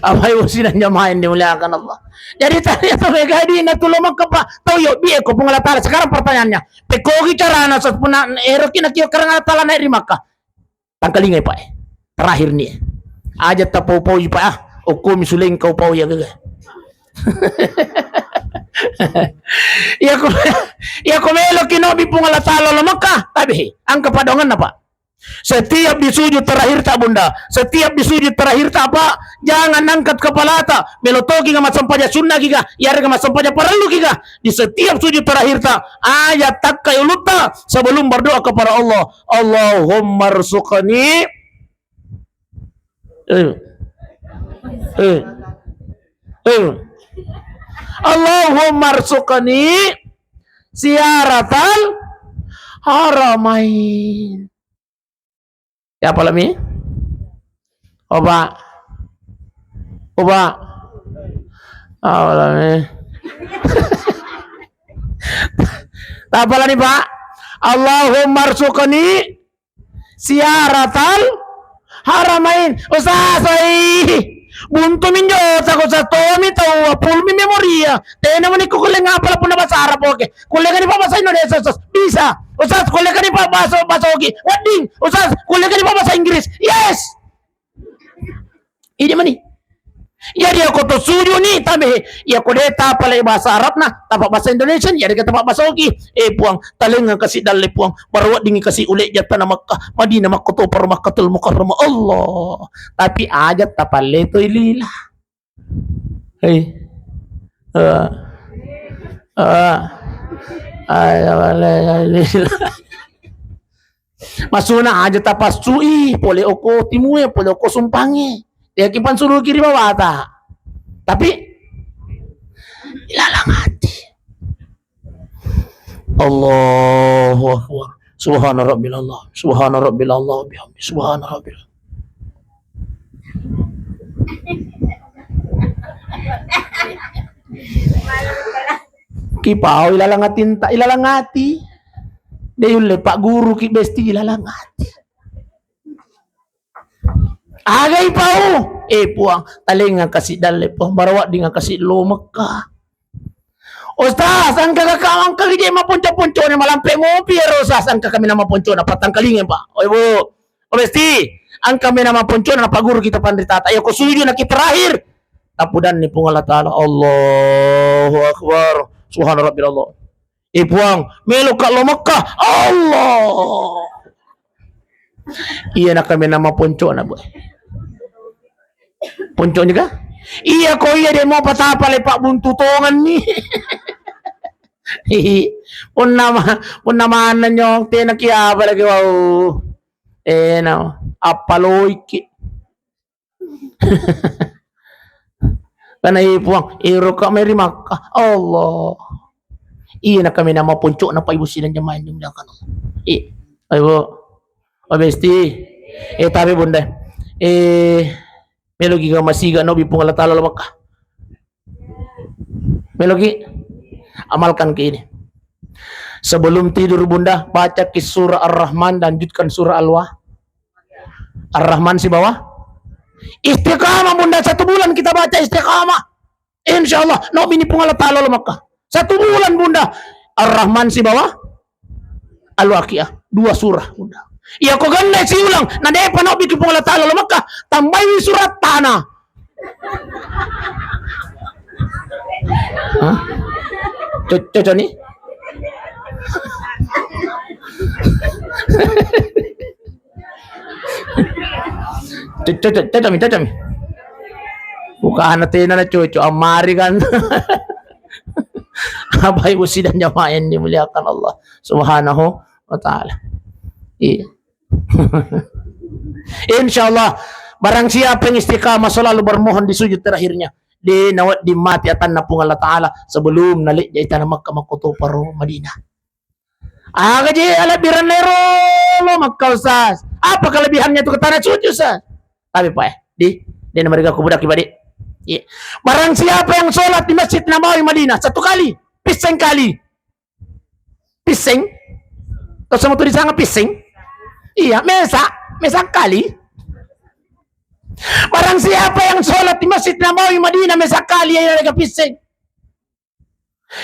Apa ibu sidang jamaah yang dimuliakan Allah? Jadi tadi itu mega duina tu lo Mekka, Pak. Tau yo bi ko Puang Allah Taala. Sekarang pertanyaannya, pekogi carana, Ustaz, puna eroki na kio karang Allah Taala naik di Mekka. Tangkalingai, Pak. Terakhir ni. Aja tapau-pau, Pak, ah. Okko mi suleng kau pau ya gaga. Ya ko, ya ko meloki no bi Puang Allah Taala lo Mekka, tapi angka padonganna, Pak. Setiap di sujud terakhir ta, Bunda, setiap di sujud terakhir ta, Pak, jangan angkat kepala ta. Melo toki ga massempajang sunna kiga, yarega massempajang parellu kiga. Di setiap sujud terakhir ta, aja takkai ulutta sebelum berdoa kepada Allah. Allahumma rzuqni, eh, eh, eh. Allahumma rzuqni ziyaratal haramain. Ya, apa lami? Oba. Oba. Apa lami? Apa lani, Pak? Allahumma rzuqni ziyaratal haramain. Ustaz, oi. Buntu minjo, sako satomi tau, full mi memoria. Tena mani ko kulle ngapala punna bahasa Arab, oke. Kulle kan, Pak, bahasa Indonesia, Ustaz. Bisa. Ustaz, kulle kan, Pak, bahasa, bahasa Ogi. Wedding. Ustaz, kulle kan, Pak, bahasa Inggris. Yes. Ide mani. Jadi, ya ko to sujud ni, tabe. Ya ko de tapale bahasa Arab na, tapa bahasa Indonesia, jadi kita bahasa Ogi. Eh, Puang, talenga kasi dalle, Puang. Baru wedding kasi ule jatta na Makkah, Madinah, Makkah to, par Makkatul Mukarramah. Allah. Tapi aja tapalle to ilila. Hei. Ah. Ah. Aja tapalle to ilila. Masuna aja tapassui, pole oko timue, pole oko sumpange. Yakin pansuruki ri bawata. Tapi ilalang hati. Allahu Akbar. Subhana Rabbil Allah. Subhana Rabbil Allah bihamdi. Subhana Rabbil. Kipau ilalang atinta, ilalang ati. De yulle pagguruki besti ilalang ati. Agai pau, eh Puang, talenga kasi dalle Puang, barawa dinga kasi lo Mekka. Ustaz, angka kakak angka gije maponco-ponco ni malampe mopi ya Ustaz, angka kami nama ponco na patangkalinga, Pak. Oi Bu, oh besti, angka mi nama ponco na paguru kita panritata. Ya ko sujud na kita terakhir. Tapudanni Puang Allah Taala. Allahu Akbar. Subhana Rabbil Allah. Eh Puang, melo ka lo Mekka. Allah. Iya na kami nama ponco na, Bu. Ponco juga? Iya ko iya de mo patapa le Pak buntu tongan ni. Punna ma-, punna manna nyong tena ki apa lagi wau. Eh na, apa loiki. Karena iya Puang, iro ka mai ri Makkah. Allah. Iya na kami nama ponco na Pak Ibu sidang jamaah yang dimuliakan Allah. Iya. Ayo, Bu. Oh, besti. Eh, tapi Bunda, eh, meloki ga masiga naobbi Puang Allah Ta'ala lao Makkah? Meloki? Amalkan ki ini. Sebelum tidur Bunda, baca ki surah Ar-Rahman, lanjutkan surah Al-Wa-, Ar-Rahman sibawa istiqamah Bunda, satu bulan kita baca istiqamah. Insya Allah, naobbi ni Puang Allah Ta'ala lao Makkah. Satu bulan Bunda, Ar-Rahman sibawa Al-Waqiah, dua surah Bunda. Iya ko genne siulang, na depa naobbi ki Puang Allah Ta'ala lao Makkah, tambahi surah Tanah. Hah? Co-, cocok ni? Cocok, cocok mi, cocok mi. Bukan tena na cocok, amari kan. Bapak Ibu sidang jamaah yang dimuliakan Allah Subhanahu wa Ta'ala. Iya. Insya Allah, barang siapa yang istiqamah selalu bermohon di sujud terakhirnya, de nawedding mati atanna Puang Allah Ta'ala sebelum nalejja tana Makkah makkotoparo Madinah. Aga je alebbiranna ero lao Makkah, Ustaz? Apa kelebihannya tu ke tanah suci, Ustaz? Tapi Pak, eh, di, de namariga kubudaki, Pak, di. Iya. Barang siapa yang sholat di Masjid Nabawi Madinah satu kali, pisseng kali. Pisseng? Kau sama tu disanga pisseng? Iya, mesa, mesa kali. Barang siapa yang sholat di Masjid Nabawi Madinah mesa kali, iya, iya, pisseng.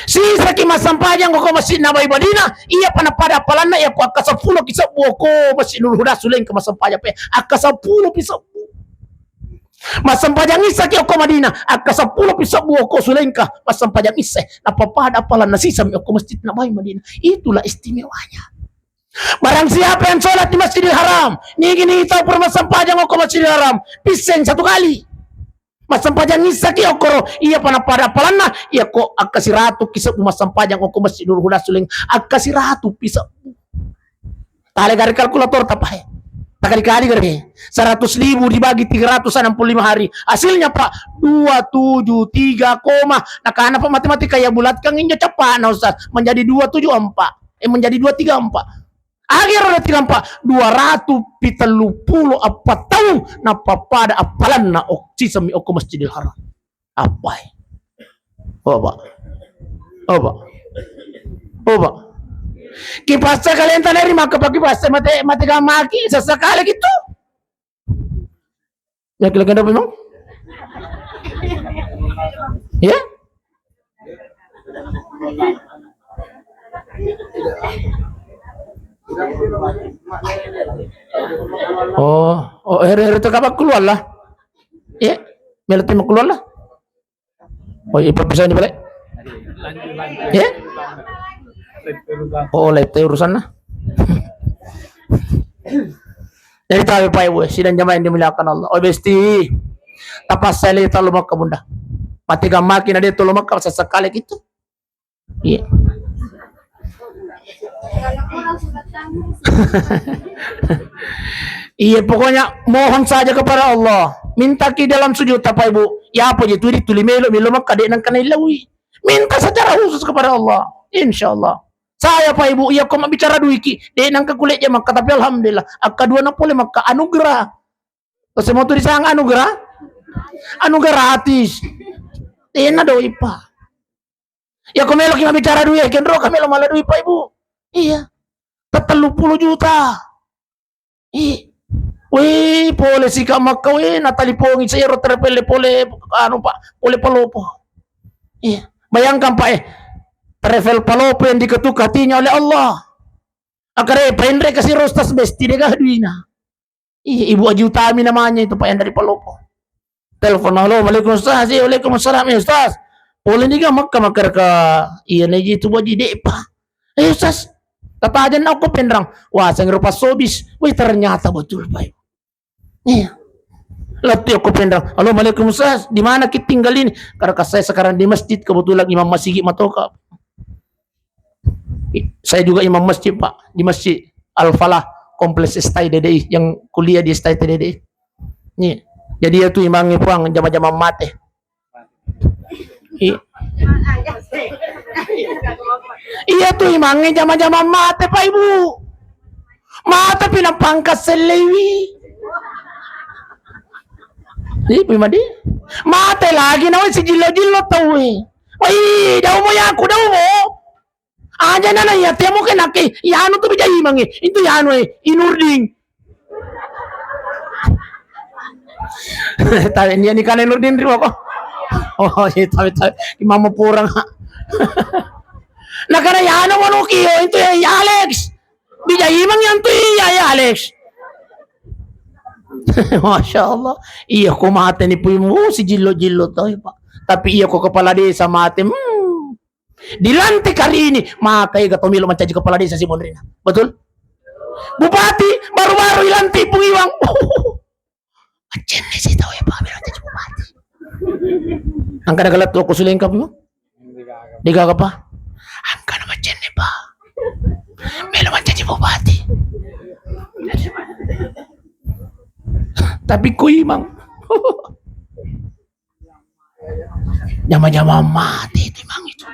Sisaki massempajang ko Masjid Nabawi Madinah, iya pa napada appalanna, iya ko akka seppulo ki sebbu ko Masjid Nurul Huda suleng ke massempajang pe, akka seppulo pi sebbu. Massempajang issaki okko Madinah, akka seppulo pi sebbu okko sulengka massempajang issa, napappada appalanna sisami okko Masjid Nabawi Madinah. Itulah istimewanya. Barang siapa yang sholat di Masjidil Haram, nigi-nigi tau pura massempajang okko Masjidil Haram, pisseng satu kali. Massempajang issaki okkoro, iya pa napada appalanna, iya ko akka siratu ki sebbu massempajang okko Masjid Nurul Huda suleng, akka siratu pi sebbu. Tale gare kalkulator tapahe. Takali-kali gare. Seratus ribu dibagi tiga ratus enam puluh lima hari. Hasilnya, Pak, dua tujuh tiga koma. Nakana, Pak, matematika ya bulatkan injo cepat, nah, Ustaz. Menjadi dua tujuh empat. Eh, menjadi dua tiga empat. Akhir dua tiga empat. Dua ratus pitu puluh empat tahun. Napapada appalanna ok, sisami okko Masjidil Haram. Apa e? Oba. Oba. Oba. Kipassa kalenta neri maka paki passa mate, mate gamaki sesekali gitu. Ya kira-kira apa memang? Ya? Oh, oh, here-here tu kabar keluar lah. Ya, melo timo keluar lah. Oh, iya, perpisahan ni balik. Ya? Oh, live urusan lah. Jadi tahu Pak Ibu, sidang jamaah yang dimuliakan Allah. Oh, besti. Tapasai lagi talo Makkah Bunda. Mati gamaki na dia talo Makkah sesekali gitu. Iya. Iya, pokoknya mohon saja kepada Allah. Mintaki dalam sujud, Bapak Ibu. Ya apa je tuli, tuli melo, melo Makkah, dek nangka nailaui. Minta secara khusus kepada Allah. Insya Allah. Saya, Pak Ibu, iya ko mabbicara duiki, dek nangka kulit je Makkah, tapi alhamdulillah, akka dua na pole Makkah, anugerah. Terus mau tulisang anugerah? Anugerah gratis. Tena doi, Pak. Ya ko meloki mabbicara dui, ya kenro ka melo mala dui, Pak Ibu. Iya. Tatellu puluh juta. Ih. Wih, pole sika Makkah, wih, natalipongi sero travel pole, anu, Pak, pole Palopo. Iya. Bayangkan, Pak, eh. Travel Palopo yang diketuk hatinya oleh Allah. Akare painre kasi rostas besti dega duina. Iya, Ibu Haji Utami namanya itu, Pak, yang dari Palopo. Telepon, "Halo, Waalaikumsalam." "Iya, Waalaikumsalam, ya, Ustaz. Pole ni ga Makkah makkeda ka iya na ji tu Ibu Haji?" "Dek, Pak." "Eh, Ustaz, tatajen na okko Penrang." Wah, seng rupa sobis. Wih, ternyata betul, Pak. Iya. Lettu okko Penrang. "Halo, Waalaikumsalam. Di mana ki tinggal ini?" "Karena saya sekarang di masjid, kebetulan imam masigi matoka." Saya juga imam masjid, Pak, di Masjid Al-Falah, Kompleks S T I D D I, yang kuliah di S T I D D I. Iya. Jadi iya tu imangnge Puang, jama-jama mate. I-, iya tu imangnge jama-jama mate, Pak Ibu. Mate pi napangka sellewi. Ipi madi? Mate lagi nawe sijillo-jillo tauwe. Wai, daumo yaku, daumo. Aja nana iya temu ke nakke, yanu tu bija imangi. Itu yanu e, Inurdin. Tawe nia ni kane Nurdin riwa ko. Oh, iya, tawe, tawe. Imam purang. Nakana yanu manuki, oh, itu ya, ya Alex. Bija imang yang tu iya, ya Alex. Masya Allah. Iya ko mate ni puimu, oh, sijillo-jillo tauwe, Pak. Tapi iya ko kepala desa mate, hmm. Dilantik hari ini, maka ega to melo mancaji kepala desa si Bonrina. Betul? Bupati baru-baru ilantik Pung Iwang. Macenne si tau e, Pak, melo mancaji bupati. Angka ada galat tu aku sulengkap, Pak. Degaga, Pak. Angka na macenne, Pak. Melo mancaji bupati. Tapi ku imang. Jama-jama mate itu imang itu.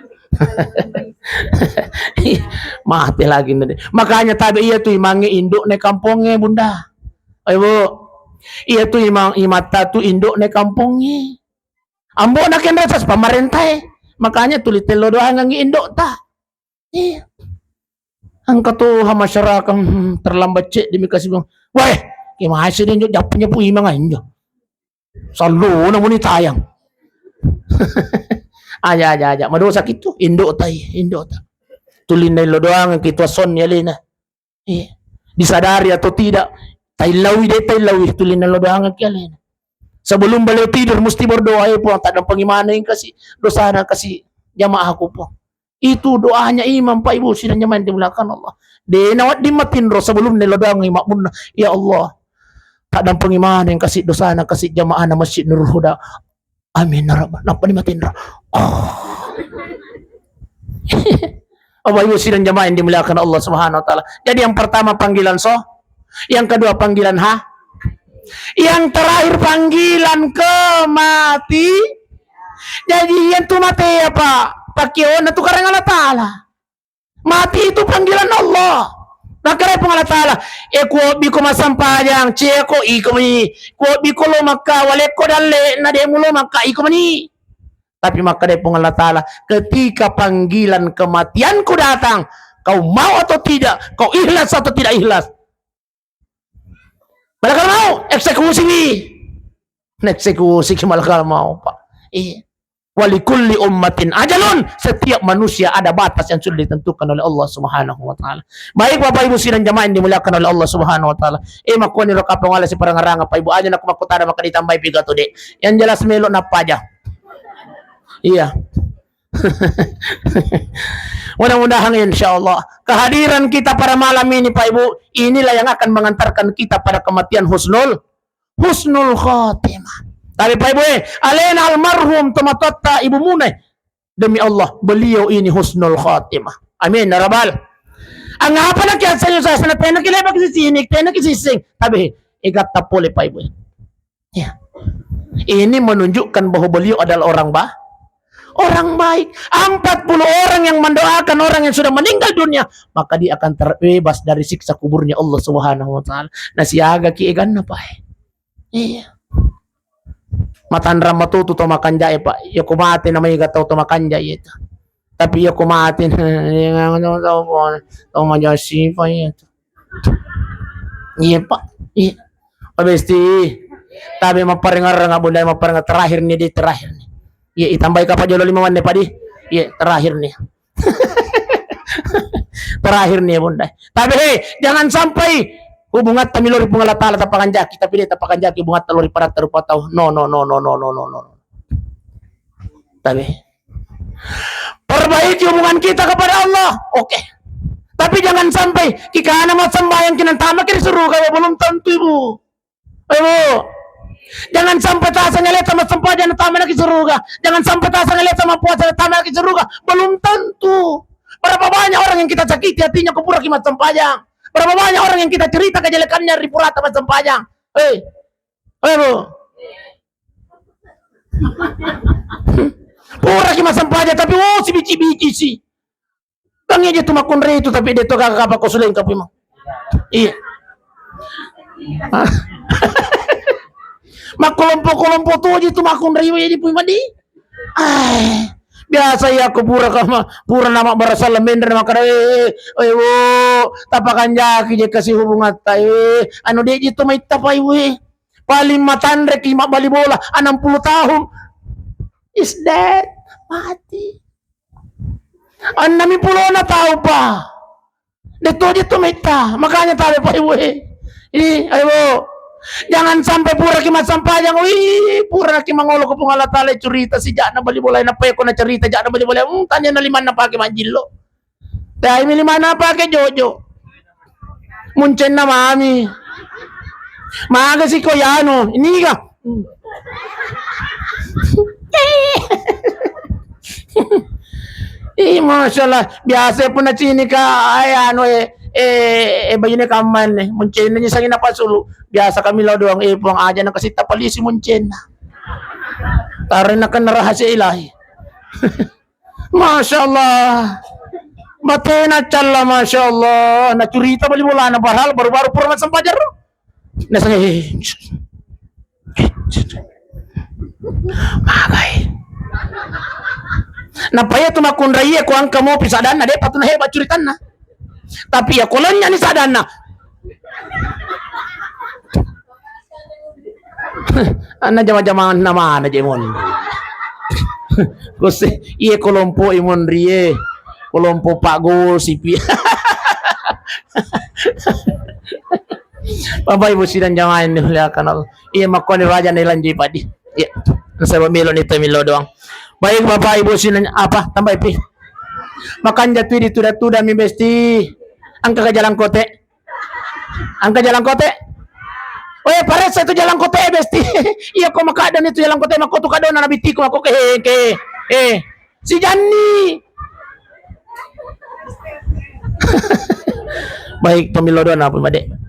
Mate lagi nanti. Makanya tabe iya tu imangnge induk ne kampongnge, Bunda. Ayo, Bu. Iya tu imang, imatta tu induk ne kampongnge. Ambo na kenra sas pamarentae. Makanya tuli tello doangengngi induk ta. Iya. Angka tu ha masyarakat, hmm, terlambat cek demi kasih bilang. Weh, ke masih dia injo, jappunya pu imang injo. Sallu na muni tayang. Aja, aja, aja. Madosa kitu, induk ta, iya, induk ta. Tulinna illo doang kitu asonni alena. Iya. Disadari atau tidak, taillaui de, taillaui tulinna illo doang ki alena. Sebelum beliau tidur mesti berdoa, "Ya Puang, tak dampengi mana yang kasih dosana kasih jamaahku, Puang." Itu doanya imam, Pak Ibu, sidang jamaah yang dimuliakan Allah. De nawedding matinro sebelum nelo doang imam munna. Ya Allah, tak dampengi mana yang kasih dosana kasih jamaah na Masjid Nurul Huda. Amin ya rabbal. Nappa ni matinro. Oh. Bapak Ibu sidang jamaah yang dimuliakan Allah Subhanahu wa taala. Jadi yang pertama panggilan so, yang kedua panggilan ha, yang terakhir panggilan kemati. Jadi yang tu mate apa? Pakai ona tu karena Allah Taala. Mati itu panggilan Allah. Makanya Puang Allah Taala, eh, kuobbiko massempajang, ceko iko mani, kuobbiko lo Makkah, walekko dalle, na demu lo Makkah, iko mani. Tapi makkeda Puang Allah Taala, ketika panggilan kematianku datang, kau mau atau tidak, kau ikhlas atau tidak ikhlas, malakal mau eksekusi ni. Eksekusi ki malakal mau, Pak. Iya. Walikulli ummatin ajalun, setiap manusia ada batas yang sudah ditentukan oleh Allah Subhanahu wa taala. Baik Bapak Ibu sidang jamaah yang dimuliakan oleh Allah Subhanahu wa taala. Eh, makkoni ro kapang wala siparangaranga Pak Ibu aja nak makkutada maka ditambahi piga tu, Dek. Yang jelas melo nappa aja. Iya. Mudah-mudahan insya Allah kehadiran kita pada malam ini Pak Ibu, inilah yang akan mengantarkan kita pada kematian husnul, husnul khatimah. Tapi Pak Ibu, eh, alena almarhum tomatoatta Ibu Mune, demi Allah beliau ini husnul khatimah. Amin ya rabbal. Angapa na kiassayu sasana tena ki lebak sisini, tena ki sising. Tapi igatta pole Pak Ibu. Ya. Ini menunjukkan bahwa beliau adalah orang ba-, orang baik. Empat puluh orang yang mendoakan orang yang sudah meninggal dunia, maka dia akan terbebas dari siksa kuburnya Allah Subhanahu wa taala. Nah, siaga ki eganna, Pak. Iya. Matanrang matutu to makanjae, Pak. Ya ku mate na mega tau to makanjae itu. Tapi ya ku mate, tau majasipa iya tu. Iya, Pak. Iya. Abesti. Tapi mapparengereng, Bunda, mapparengereng terakhir ni, di terakhir ni. Iya, itambai kapang jolo lima manne, Pak, di. Iya, terakhir ni. Terakhir ni, Bunda. Tapi, hei, jangan sampai hubungatta mi lao ri Puang Allah Taala tapakanjaki, tapi de tapakanjaki hubungatta lao ri paratta rupa tau. No, no, no, no. Tapi perbaiki hubungan kita kepada Allah. Oke. Tapi jangan sampai kikana massembayang kinantama ki ri suruga, ya belum tentu, Ibu. Ibu. Jangan sampai tasang aleta massempajang natama ki suruga. Jangan sampai tasang aleta mappuasa natama ki suruga. Belum tentu. Berapa banyak orang yang kita sakiti hatinya ko pura ki massempajang. Berapa banyak orang yang kita cerita kejelekannya ri purata massempajang. Hei. Hei, Bu. Pura ki massempajang, tapi, oh, si biji-biji si. Tang iya tu makkunrai tu, tapi de to gaga apa ko suleng kapui mau. Iya. Makkolompo-kolompo toji tu makkunrai we di pui madi. Ah, biasa iya ko pura kama, pura nama barasala menre makkada, "Eh, eh, eh, wo, tapakanjaki je kasi hubungatta, eh, anu deji tu maitta pai we. Paling matanre ki mabbali bola, enam puluh tahun. Is dead, mati." Ennami pulona tau pa. Detto je tu metta, makanya tabe pai we. Ih, ayo. Jangan sampai pura ki massempajang, wih, pura ki mangolo ko Puang Allah Taala curita si jakna bali bola na peko na cerita jakna bali bola. Hmm, tanya na limanna pake majillo. Dai mi limanna pake jojo. Muncenna mami. Maga si ko yano, ini ga? Ih, masyaallah. Biasa pun nacini ka, ay, anu, eh, eh, eh, bayune kamman, eh. Muncenna nyi sangi napasulu. Biasa kami lo doang, eh, puang aja na kasita polisi muncenna. Karena kena rahasia ilahi. Masyaallah. Matena calla, masyaallah. Na curita bali bolana, padahal baru-baru pura massempajang ro. Naseng, eh, magai. Nappa iya tu makkunrai iya ko angka mopi sadanna, de patu na heba curitanna. Tapi iya ko lenya ni sadanna. Anna jama-jamanna mana je mon. Kose, iye kolompo i monrie. Kolompo Pak Gosip. Bapak Ibu sidang jamaah yang dimuliakan Allah. Iya, makkoni raja ni lanjui padi. Iya. Saya melo ni temilo doang. Baik Bapak Ibu sidang apa tambah pi. Makanja tu di tuda-tuda mi besti. Angka ke jalan kote. Angka jalangkote. Weh, paressa tu jalangkote, besti. Iya, ko makadani tu jalangkote, makko tu kadona nabitiku, makko ke, ke, eh. Si Janni. Baik, pemilo dona, apa, Made?